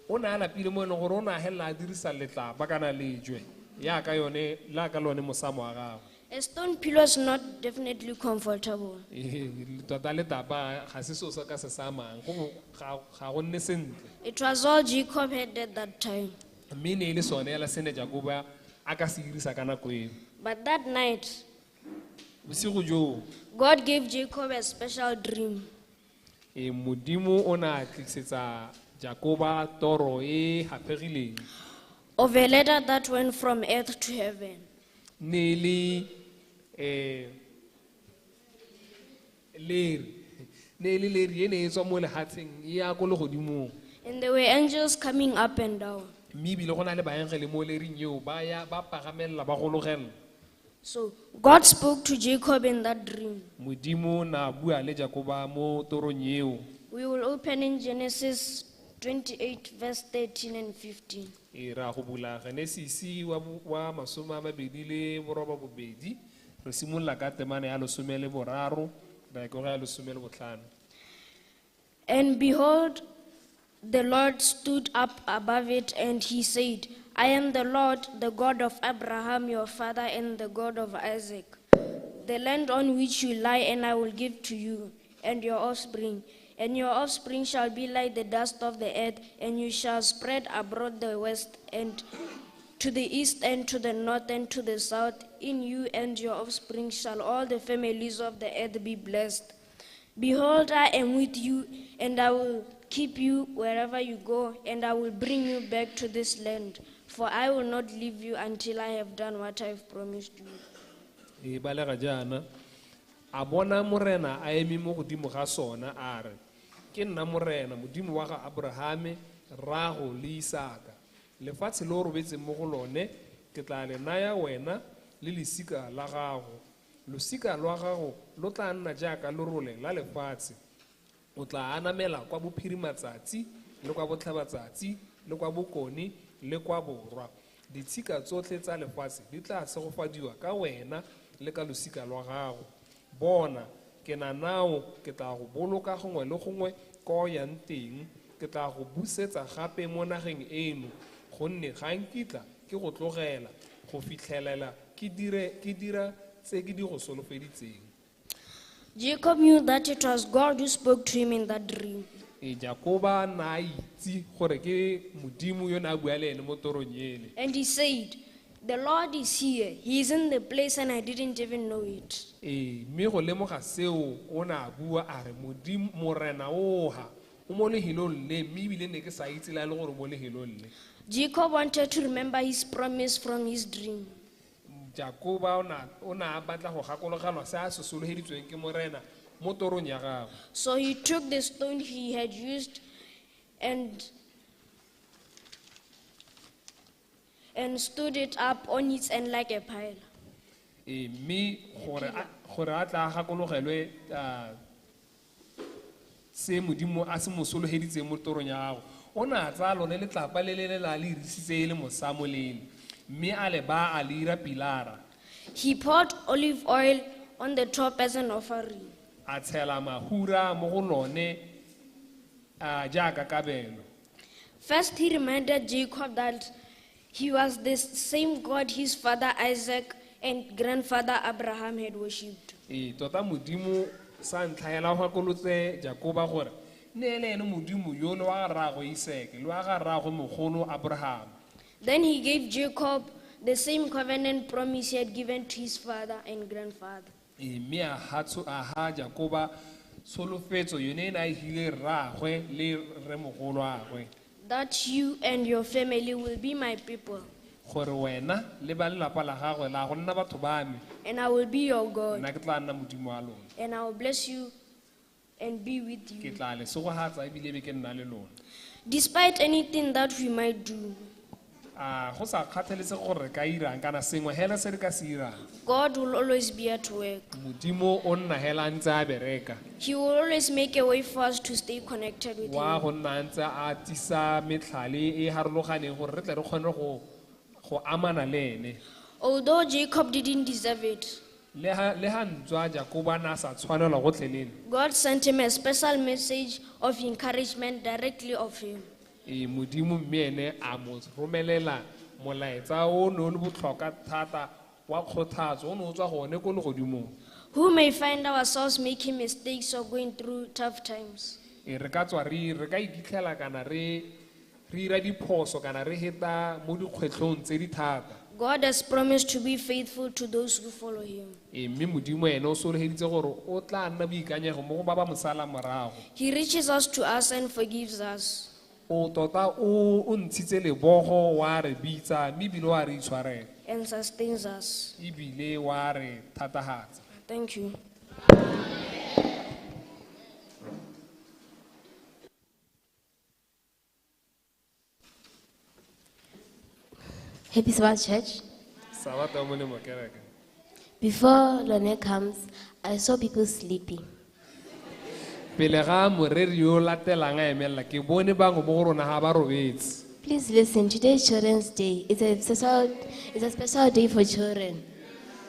O ne a lapile mo e leng gore o ne a helela a dirisa letlapa kana lejwe yaka yone la ka lone mosamo wa gagwe. A stone pillow is not definitely comfortable. E, tota letlapa ga se seo se ka se samang, go ga go nne sentle. It was all Jacob had at that time. Mme ne e le sone hela se ne Jakoba a ka se dirisa ka nako eo. But that night, Bosigo joo, God gave Jacob a special dream. E Modimo o ne a tlisetsa Jakoba toro e hapegileng. Of a ladder that went from earth to heaven. Ne le, leri. Ne le leri e ne e tswa mo lehatsheng e ya ko legodimong. And there were angels coming up and down. Mme ebile go na le baengele mo lering eo ba ya ba pagamella ba gologella. So God spoke to Jacob in that dream. Modimo na bua le Jakoba mo torong eo. We will open in Genesis 28 verse 13 and 15. E ra go bula Genesis wa masome a mabedi le boroba bobedi. Re simolola ka temana ya lesome le boraro, ra ya ko go ya lesome le botlhano. And behold, the Lord stood up above it, and he said, I am the Lord, the God of Abraham your father, and the God of Isaac. The land on which you lie, and I will give to you and your offspring. And your offspring shall be like the dust of the earth, and you shall spread abroad the west and to the east and to the north and to the south. In you and your offspring shall all the families of the earth be blessed. Behold, I am with you, and I will keep you wherever you go, and I will bring you back to this land, for I will not leave you until I have done what I have promised you. E balega jaana, a bona morena a eme mo godimo ga sona a re, ke nna morena modimo wa ga Abrahame rrago le Isaka, lefatshe le o robetseng mo go lone ke tla le naya wena le lesika la gago, losika lwa gago lo tla nna jaaka lerole la lefatshe, o tla anamela kwa bophirimatsatsi le kwa botlhabatsatsi le kwa bokone le kwa borwa, ditshika tsotlhe tsa lefatshe di tla segofadiwa ka wena le ka losika lwa gago, bona ke na nao ke tla go boloka gongwe le gongwe ko o yang teng, ke tla go busetsa gape mo nageng eno, gonne ga nkitla ke go tlogela go fitlhelela ke dira tse ke di go solofeditseng. Jacob knew that it was God who spoke to him in that dream. E Jakoba na itse gore ke modimo yo na bua le ene mo torong ele. And he said, "The Lord is here. He is in the place and I didn't even know it." E mme go lemoga seo o na bua a re modimo morena oha o mo lehelong le, mme ebile ne ke sa itse la le gore mo lehelong le. Jacob wanted to remember his promise from his dream. Jakoba o na batla go gakologelwa se a se solofeditsweng ke morena mo torong ya gagwe. So he took the stone he had used and stood it up on its end like a pile. E mme gore a tla gakologelwe se modimo a se mo solofeditseng mo torong ya gagwe, o ne a tsaya lone letlapa le le le la le irisitse e le mosamo lele, mme a le ba a le ira pilara. He poured olive oil on the top as an offering. A tshela mahura mo go lone, jaaka kabelo. First he reminded Jacob that he was the same God his father Isaac and grandfather Abraham had worshipped. E tota modimo sa ntlha hela go gakolotse Jakoba gore ne le ene modimo yo le wa rraagwe Isake le wa ga rraagwe mogolo Abraham. Then he gave Jacob the same covenant promise he had given to his father and grandfather. E mme a ha Jakoba tsholofetso yone e ne a e hile rraagwe le rremogoloagwe. That you and your family will be my people. Gore wena le ba lelapa la gagwe la go nna batho ba me. And I will be your God. Nna ke tla nna modimo wa lona. And I will bless you and be with you. Ke tla le segogatsa ebile be ke nna le lona. Despite anything that we might do, A go sa kgathalesege gore re ka irang kana sengwe hela se re ka se irang, God will always be at work. Modimo o nna hela a ntse a bereka. He will always make a way for us to stay connected with Wa him. go nna a ntse a tisa metlhale e harologaneng gore re tle re kgone go amana le ene. Although Jacob didn't deserve it, Le ha ntswa Jakoba a ne a sa tshwanelwa gotlhelele, God sent him a special message of encouragement directly of him. E modimo mme ene a mo romelela molaetsa o ne o le botlhokwa thata wa kgothatso o ne o tswa gone ko legodimong. Who may find ourselves making mistakes or going through tough times. E re ka tswa re ka ikitlhela kana re ira diphoso kana re heta mo dikgwetlhong tse di thata. God has promised to be faithful to those who follow him. E mme modimo ene o solofeditse gore o tla nna boikanyego mo go ba ba mo sala morago. He reaches out to us and forgives us. O tota o ntshitse lebogo wa re bitsa mme ebile wa re itshwarela. And sustains us. Ebile wa re thatahatsa. Thank you. Happy Sabbath, Church. Sabbath wa molemo, kereke. Before Lone comes, I saw people sleeping. Pele ga moreri yo latelang a emella, ke bone bangwe mo go rona ga ba robetse. Please listen, today is Children's Day. It's a special day for children.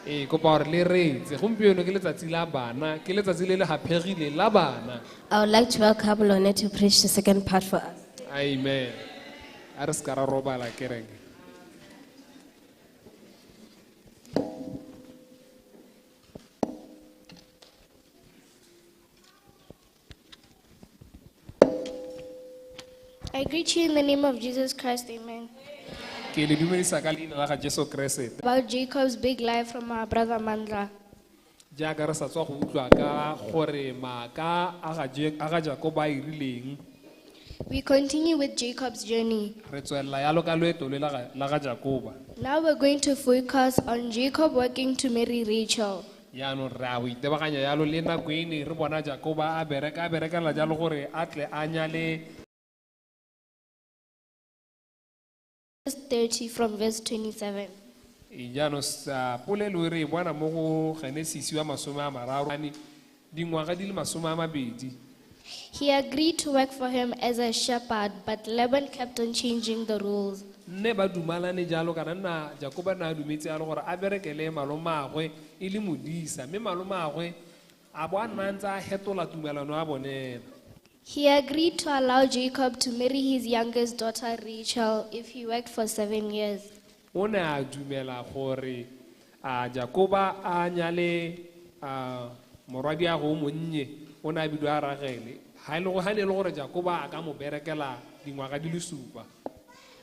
E kopa gore le reetse. Gompieno ke letsatsi la bana, ke letsatsi le le haphegile la bana. I would like to welcome Lone to preach the second part for us. Amen. A re se ka ra robala kereke. I greet you in the name of Jesus Christ, amen. Ke le dumedisa ka leina la ga Jesu Kreste. About Jacob's big lie from our brother Mandla. Jaaka re sa tswa go utlwa ka gore maaka a ga Jakoba a irileng. We continue with Jacob's journey. Re tswelela yalo ka loeto le la ga- la ga Jakoba. Now we're going to focus on Jacob working to marry Rachel. Yaanong re a go itebaganya yalo le nako e ne re bona Jakoba a bereka a berekela jalo gore a tle a nyale. Verse 30 from verse 27. Ee, jaanong sa polelo e re e bona mo go Genesis wa 30 ane dingwaga di le 20. He agreed to work for him as a shepherd, but Laban kept on changing the rules. Nne ba dumalane jalo kana nna Jakoba nna a dumetse jalo gore a berekele malomagwe e le modisa mme malomagwe a bo a nna a ntse a hetola tumelano ya bonela. He agreed to allow Jacob to marry his youngest daughter Rachel if he worked for 7 years. O ne a dumela gore a Jakoba a nyale a morwadiago o monnye o ne a bidiwa Ragele ha e le go- ha ne e le gore Jakoba a ka mo berekela dingwaga di le 7.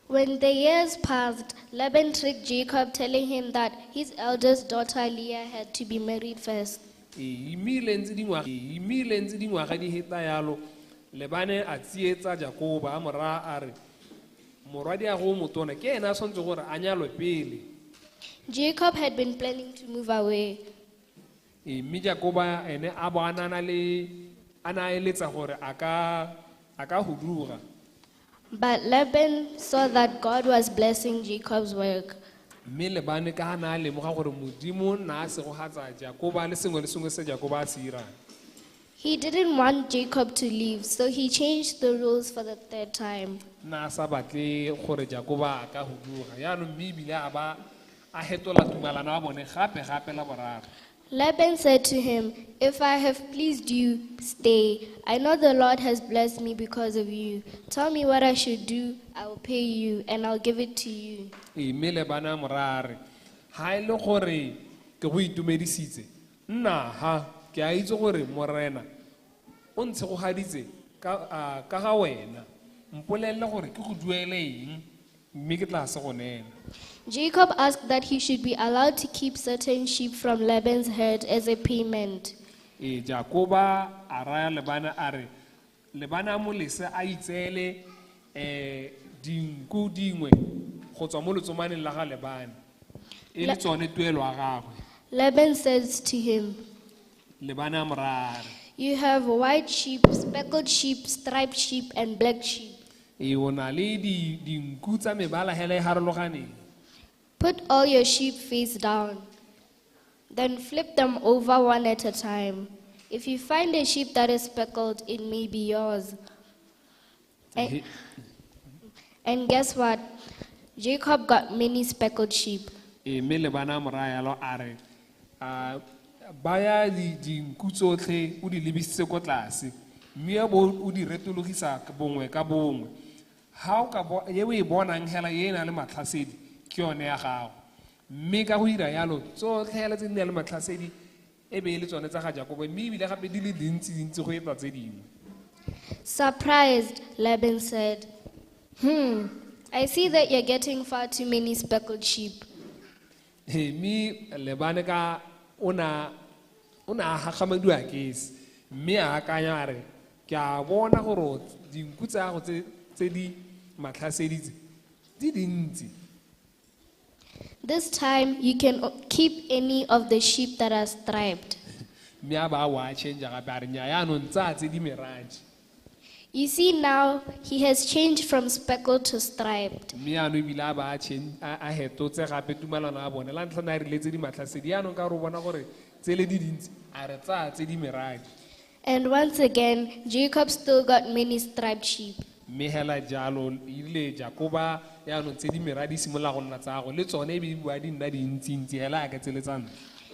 When the years passed, Laban tricked Jacob, telling him that his eldest daughter Leah had to be married first. Ee, mme ntse dingwaga ee, mme ntse dingwaga di heta yalo Lebane a tsietsa Jakoba a mo raya a re morwadiago o motona ke ena a tshwanetse gore a nyalwe pele. Jacob had been planning to move away. Ee, mme Jakoba ene a bo a nana le a na a eletsa gore a ka huduga. But Laban saw that God was blessing Jacob's work. Mme Lebane ka na a lemoga gore Modimo nna a segogatsa Jakoba le sengwe le sengwe se Jakoba a se irang. He didn't want Jacob to leave, so he changed the rules for the third time. Nna a sa batle gore Jakoba a ka huduga. Yaanong mme ebile a ba a hetola tumalano ya bone gape gape la boraro. Laban said to him, If I have pleased you, stay. I know the Lord has blessed me because of you. Tell me what I should do, I will pay you, and I'll give it to you. Ee, mme Lebane a mo raya a re, ha e le gore ke go itumedisitse, nna ha ke a itse gore Morena o ntshegogaditse ka ga wena. Mpolelele gore ke go duele eng, mme ke tla se go neela. Jacob asked that he should be allowed to keep certain sheep from Laban's herd as a payment. Ee, Jakoba a raya Lebane a re, Lebane a mo lese a itseele, dinku dingwe go tswa mo letsomaneng la ga Lebane. E le tsone tuelo ya gagwe. Laban says to him, Lebane a mo raya a re, You have white sheep, speckled sheep, striped sheep, and black sheep. Ee, o na le dinku tsa mebala hela e harologaneng. Put all your sheep face down. Then flip them over one at a time. If you find a sheep that is speckled, it may be yours. And guess what? Jacob got many speckled sheep. Ee, mme Lebane a mo raya yalo a re, baya dinku tsotlhe o di lebisitse ko tlase, mme a bo o di retologisa bongwe ka bongwe. Ha o ka e o e bonang hela e nang le matlhasedi, ke yone ya gago. Mme ka go dira yalo, tsotlhe hela tse di nang le matlhasedi e be e le tsone tsa ga Jakobo, mme ebile gape di le dintsi dintsi go eta tse dingwe. Surprised, Laban said, I see that you're getting far too many speckled sheep. Ee, mme Lebane ka o na a hagamadiwa ke se, mme a akanya a re, ke a bona gore dinku tsa gago tse di matlhaseditse di dintsi. This time you can keep any of the sheep that are striped. Mme a ba a wa change gape a re, nnyaa, yaanong tsaya tse di meradi. You see now he has changed from speckled to striped. Mme yaanong ebile a ba a change, a hetotse gape tumalano ya bone. La ntlha ne a rile tse di matlhasedi, yaanong ka gore o bona gore tsele di dintsi, a re tsaya tse di meradi. And once again, Jacob still got many striped sheep. Mme hela jalo, erile Jakoba yaanong tse di meradi simolola go nna tsa gagwe, le tsone e be di bua di nna dintsintsi hela yaka tsele tsa ntlha.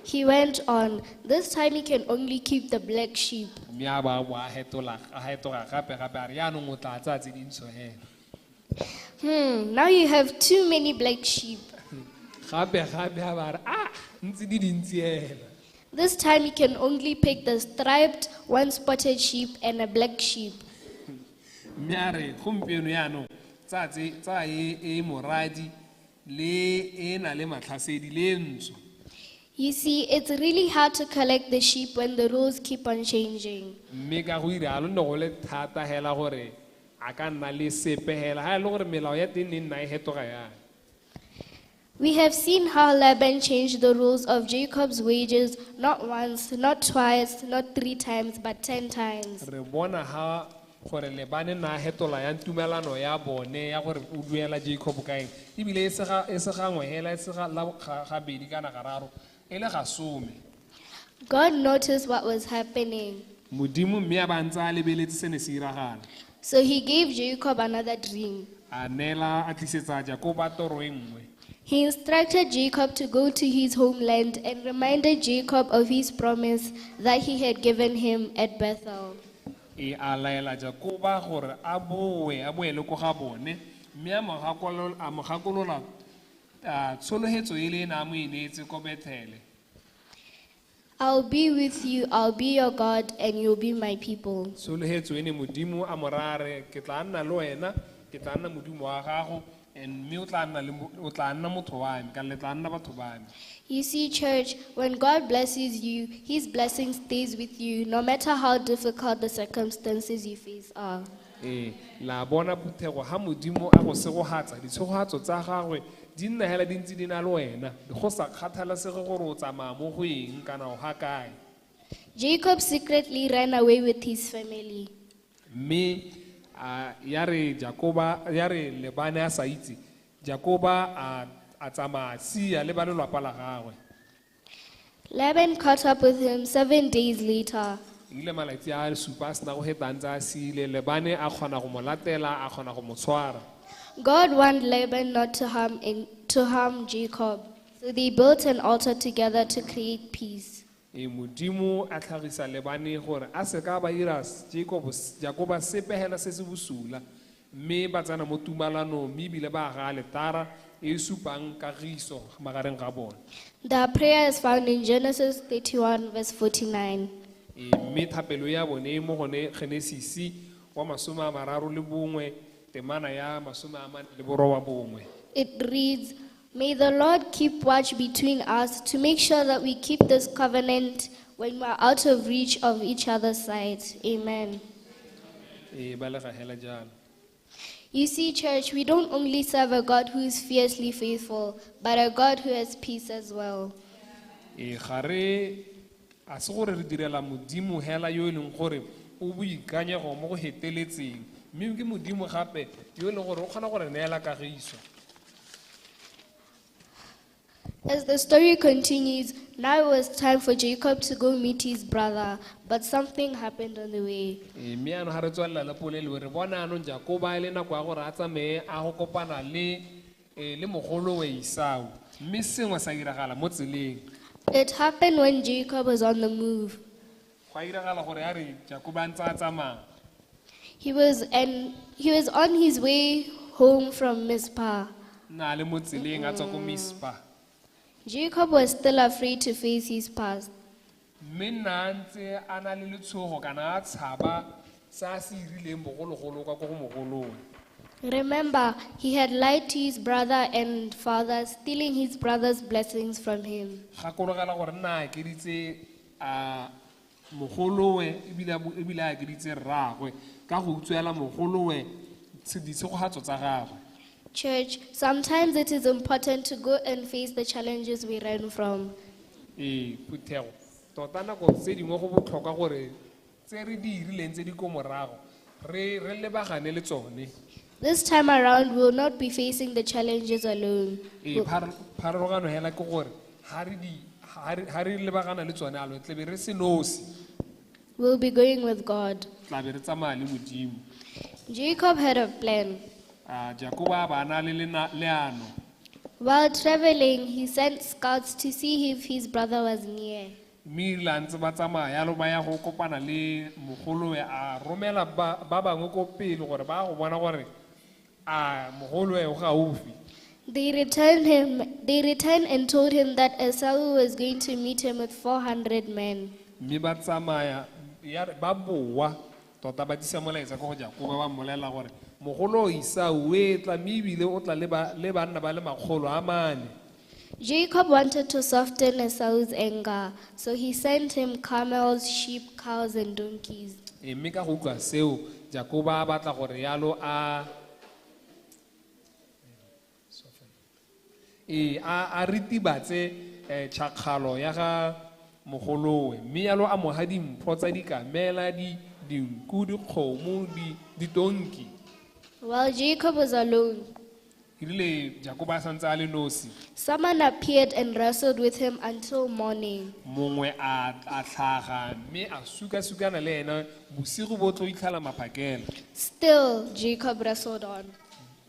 He went on, this time he can only keep the black sheep. Mme a ba a bo a hetola, a hetoga gape gape a re, yaanong o tla tsaya tse dintsho hela. Now you have too many black sheep. Gape gape a ba re, ntse di dintsi hela. This time you can only pick the striped, one spotted sheep and a black sheep. Mme a re, gompieno yaanong, tsaya tse, tsaya e, e moradi le e na le matlhasedi le e ntsho. You see, it's really hard to collect the sheep when the rules keep on changing. Mme ka go ira, lo ne go le thata hela gore a ka nna le sepe hela ga e le gore melao ya teng ne nna e hetoga yang. We have seen how Laban changed the rules of Jacob's wages not once, not twice, not three times, but 10 times. Re bona ha gore lebane na hetola yang tumelano ya bone ya gore o duela Jacob ka eng ebile e se gangwe hela e se ga la gabedi kana gararo e le ga some. God noticed what was happening. Modimo mme a ba ntse a lebeletse se ne se iragala. So he gave Jacob another dream. A neela a tlisetsa Jakoba toro e nngwe. He instructed Jacob to go to his homeland and reminded Jacob of his promise that he had given him at Bethel. E a laela Jakoba gore a boe a boele ko ga bone mme a mo gakolola tsholohetso e le e ne a mo e neetse ko Bethele. I'll be with you, I'll be your God, and you'll be my people. Tsholohetso e ne Modimo a mo raya a re, ke tla nna le wena, ke tla nna Modimo wa gago, and mme o tla nna le o tla nna motho wa me, kana le tla nna batho ba me. You see, church, when God blesses you, his blessing stays with you, no matter how difficult the circumstances you face are. Ee, la bona phuthego ha Modimo a go segohatsa, ditshegohatso tsa gagwe di nna hela di ntse di na le wena, go sa kgathalesege gore o tsamaya mo go eng kana o ga kae. Jacob secretly ran away with his family. Mme ya re Jakoba, ya re Lebane a sa itse, Jakoba a tsamaya sia le ba lelapa la gagwe. Laban caught up with him 7 days later. Ile malatsi a supa a sena go heta ntse a siile, Lebane a kgona go mo latela, a kgona go mo tshwara. God warned Laban not to harm Jacob, so they built an altar together to create peace. E Modimo a tlhagisa Lebane gore a se ka ba ira Jakoba sepe hela se se bosula, mme ba tsena mo tumalanong, mme ebile ba aga aletara e e supang kagiso magareng ga bone. The prayer is found in Genesis 31 verse 49. E mme thapelo ya bone e mo gone Genesis wa 31 temana ya 49. It reads, May the Lord keep watch between us to make sure that we keep this covenant when we are out of reach of each other's sight. Amen. E ba le ga hela jalo. You see, church, we don't only serve a God who is fiercely faithful, but a God who has peace as well. E ga re a se gore re direla Modimo hela yo e leng gore o boikanyego mo go heteletseng, mme ke Modimo gape yo e leng gore o kgona go re neela kagiso. As the story continues, now it was time for Jacob to go meet his brother, but something happened on the way. E mme ano ha re tswelela le polelo, re bona anong Jakoba e le nako ya gore a tsamaye a go kopana le mogolo we Esau, mme sengwe sa diragala mo tseleng. It happened when Jacob was on the move. Gwa iragala gore a re Jakoba a ntse a tsamaya. He was on his way home from Mizpah. Na le mo tseleng a tswa ko Mizpah. Jacob was still afraid to face his past. Mme nna ntse a na le letshogo kana a tshaba se a se irileng bogologolo kwa ko go mogolowe. Remember, he had lied to his brother and father, stealing his brother's blessings from him. Gakologela gore nna a ekeditse, a mogolowe ebile a ekeditse rraagwe ka go utswela mogolowe ditshegogatso tsa gagwe. Church, sometimes it is important to go and face the challenges we ran from. Ee, phuthego, tota nako tse dingwe go botlhokwa gore tse re di irileng tse di ko morago, re lebagane le tsone. This time around, we will not be facing the challenges alone. Ee, pharologano hela ke gore, ha re di, ha re, ha re lebagana le tsone alo, tlebe re se nosi. We'll be going with God. Tla be re tsamaya le Modimo. Jacob had a plan. Jakoba ba na le leano. While traveling, he sent scouts to see if his brother was near. Mme erile a ntse ba tsamaya yalo ba ya go kopana le mogolowe, a romela ba bangwe ko pele gore ba go bona gore a mogolowe o gaufi. They returned and told him that Esau was going to meet him with 400 men. Mme ba tsamaya, ya re ba boa, tota ba tlisa molaetsa ko go Jakoba ba mmolelela gore mogolo Esau o etla, mme ebile o tla le banna ba le makgolo a mane. Jacob wanted to soften Esau's anger, so he sent him camels, sheep, cows, and donkeys. E mme ka go utlwa seo, Jakoba a batla gore yalo a ee a a ritibatse tšhakgalo ya ga mogolowe mme yalo a mo ha dimpho tsa dikamela di dinku dikgomo di ditonki. While Jacob was alone, erile Jakoba a santse a le nosi, someone appeared and wrestled with him until morning. Mongwe a a tlhaga mme a sukasukana le ena bosigo bo tlo itlhala maphakela. Still, Jacob wrestled on.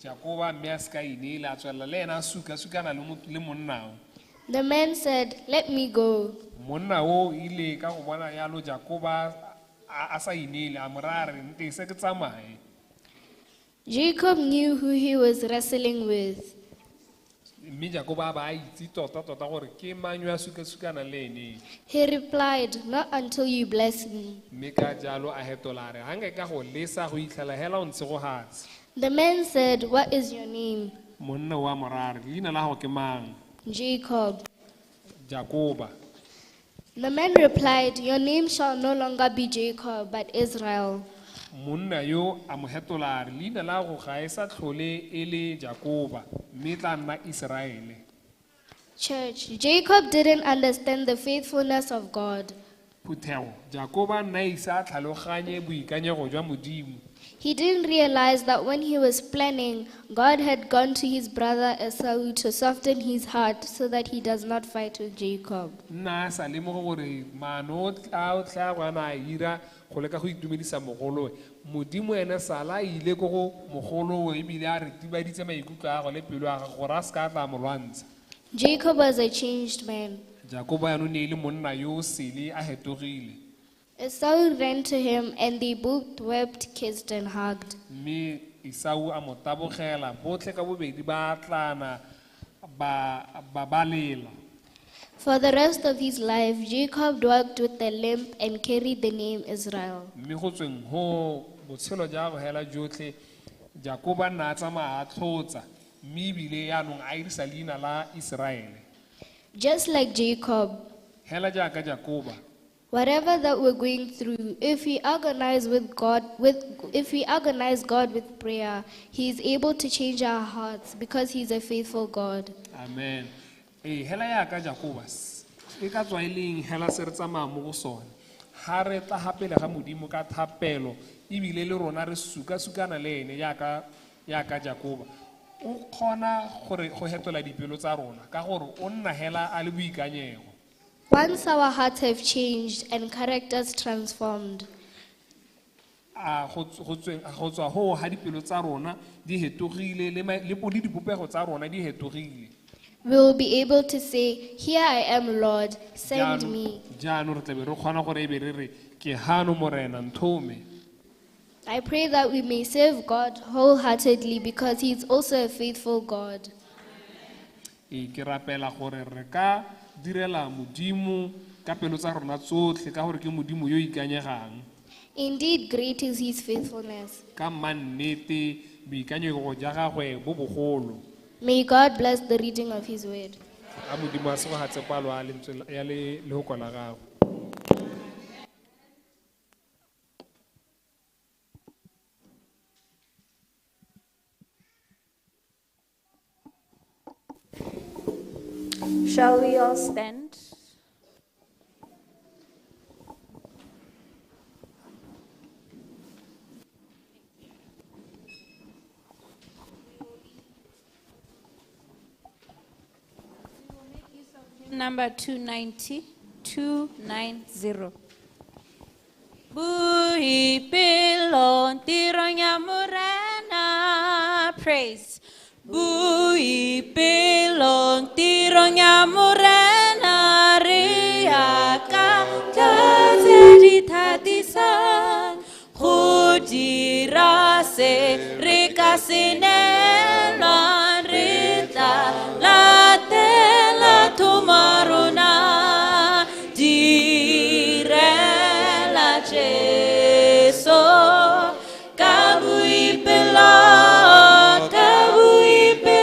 Jakoba mme a seka ineele a tswelela le ena a sukasukana le le monnao. The man said, "Let me go." Monna o ile ka go bona yalo Jakoba a a sa ineele a mo raya a re ntese ke tsamaye. Jacob knew who he was wrestling with. Mme Jakoba a ba a itse tota-tota gore ke mang yo a sukasukana le ene. He replied, "Not until you bless me." Mme ka jalo a hetola a re ga nka ka go lesa go itlhela hela o ntshegogatse. The man said, "What is your name?" Monna wa mo raya a re leina la gago ke mang? Jacob. Jakoba. The man replied, "Your name shall no longer be Jacob, but Israel." Monna yo a mo hetola a re leina la go ga e sa tlhole e le Jakoba mme e tla nna Iseraele. Church, Jacob didn't understand the faithfulness of God. Phuthego, Jakoba nna ise a tlhaloganye boikanyego jwa Modimo. He didn't realize that when he was planning, God had gone to his brother Esau to soften his heart so that he does not fight with Jacob. Nna a sa lemoge gore maano a o tla go ana a ira go leka go itumedisa mogolowe Modimo ene sala a ile ko go mogolowe ebile a retibaditse maikutlo a gagwe le pelo ya gagwe gore a seka a tla mo lwantsha. Jacob was a changed man. Jakoba yaanong ne e le monna yo o sele a hetogile. Esau ran to him and they both wept, kissed, and hugged. Mme Esau a mo tabogela botlhe ka bobedi ba tlana ba ba balela. For the rest of his life, Jacob walked with a limp and carried the name Israel. Mme go tsweng ho botshelo jwa go hela jotlhe Jakoba nna a tsamaya a tlhotsa mme ebile yaanong a irisa leina la Iseraele. Just like Jacob, Hela jaaka Jakoba, whatever that we're going through, if we agonize with God, with if we agonize God with prayer, He is able to change our hearts because He's a faithful God. Amen. Ee hela yaka Jakoba e ka tswa e leng hela se re tsamaya mo go sone ga re tla ga pele ga Modimo ka thapelo ebile le rona re sukasukana le ene jaaka jaaka Jakoba o kgona gore go hetola dipelo tsa rona ka gore o nna hela a le boikanyego. Once our hearts have changed and characters transformed, a go go tsweng go tswa ho ha dipelo tsa rona di hetogile le le le dipopego tsa rona di hetogile, we will be able to say, "Here I am, Lord, send me." Jaanong re tlabe re kgona gore e be re re ke hano morena nthome. I pray that we may serve God wholeheartedly because He is also a faithful God. Ee ke rapela gore re ka direla Modimo ka pelo tsa rona tsotlhe ka gore ke Modimo yo ikanyegang. Indeed, great is His faithfulness. Ka mannete boikanyego ja gagwe bo bogolo. May God bless the reading of His word. A Modimo a segogatse palo ya lentswe ya le lehoko la gagwe. Shall we all stand? Number 290, 290. Boipelo tirong ya Morena, praise. Boipelo tirong ya Morena, re ya ka tse di thatisang, go dira se re ka se neelwang, re tla latela thomo ya rona. Direla Jesu ka boipelo, ka boipelo.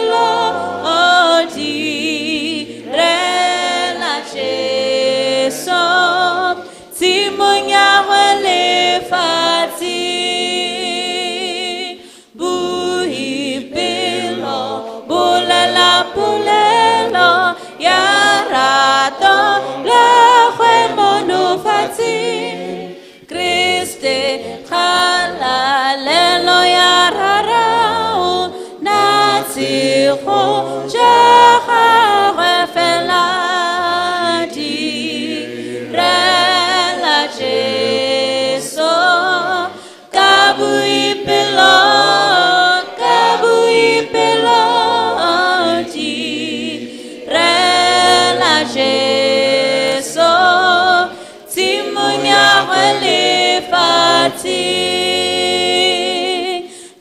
Lorato la gwe mono fatshe Kriste kgalalelo ya rarao na tshego ja gagwe fela direla Jesu ka boipelo ka boipelo direla Jesu tshimong ya gwe lefatshe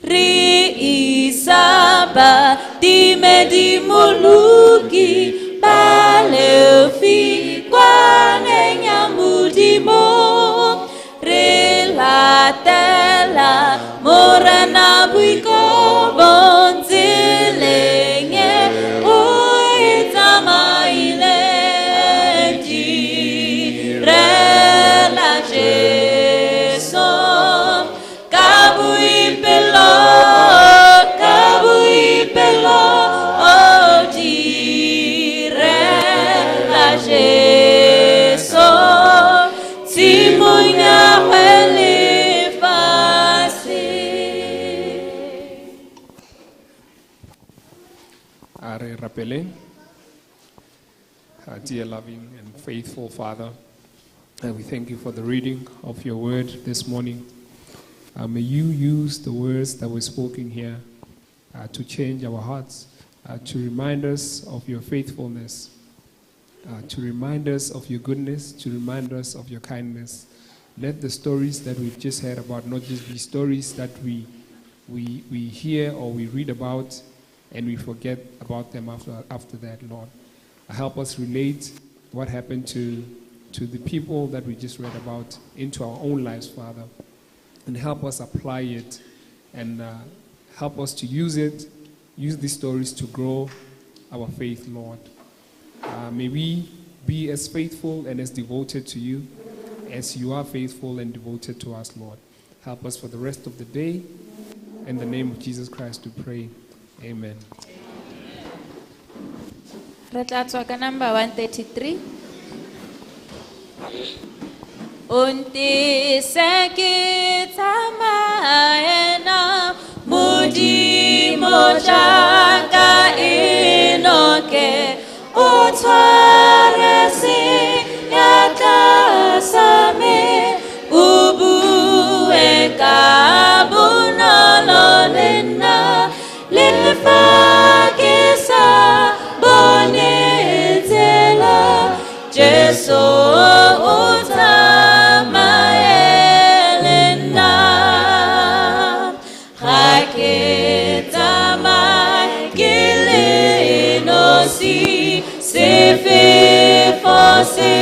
re isa badimedi moloki baleofi kwaneng ya Modimo re latela Morena boikobo tseleng e o e tsamaileng direla Jesu ka boipelo ka boipelo o direla Jesu tshimong ya gwe lefatshe. A re rapeleng. Our dear loving and faithful Father, we thank you for the reading of your word this morning. May you use the words that were spoken here to change our hearts, to remind us of your faithfulness, to remind us of your goodness, to remind us of your kindness. Let the stories that we've just heard about not just be stories that we hear or we read about and we forget about them after that, Lord. Help us relate what happened to the people that we just read about into our own lives, Father, and help us apply it and help us to use these stories to grow our faith, Lord. May we be as faithful and as devoted to you as you are faithful and devoted to us, Lord. Help us for the rest of the day. In the name of Jesus Christ we pray. Amen. Re tla tswa ka number 133. O ntese ke tsamaye na Modimo jaaka Enoke, o tshware seatla sa me, o bue ka bonolo le nna, le fa ke sa bone tsela, Jesu o tsamaye le nna. Ga ke tsamaye ke le nosi, sefefo se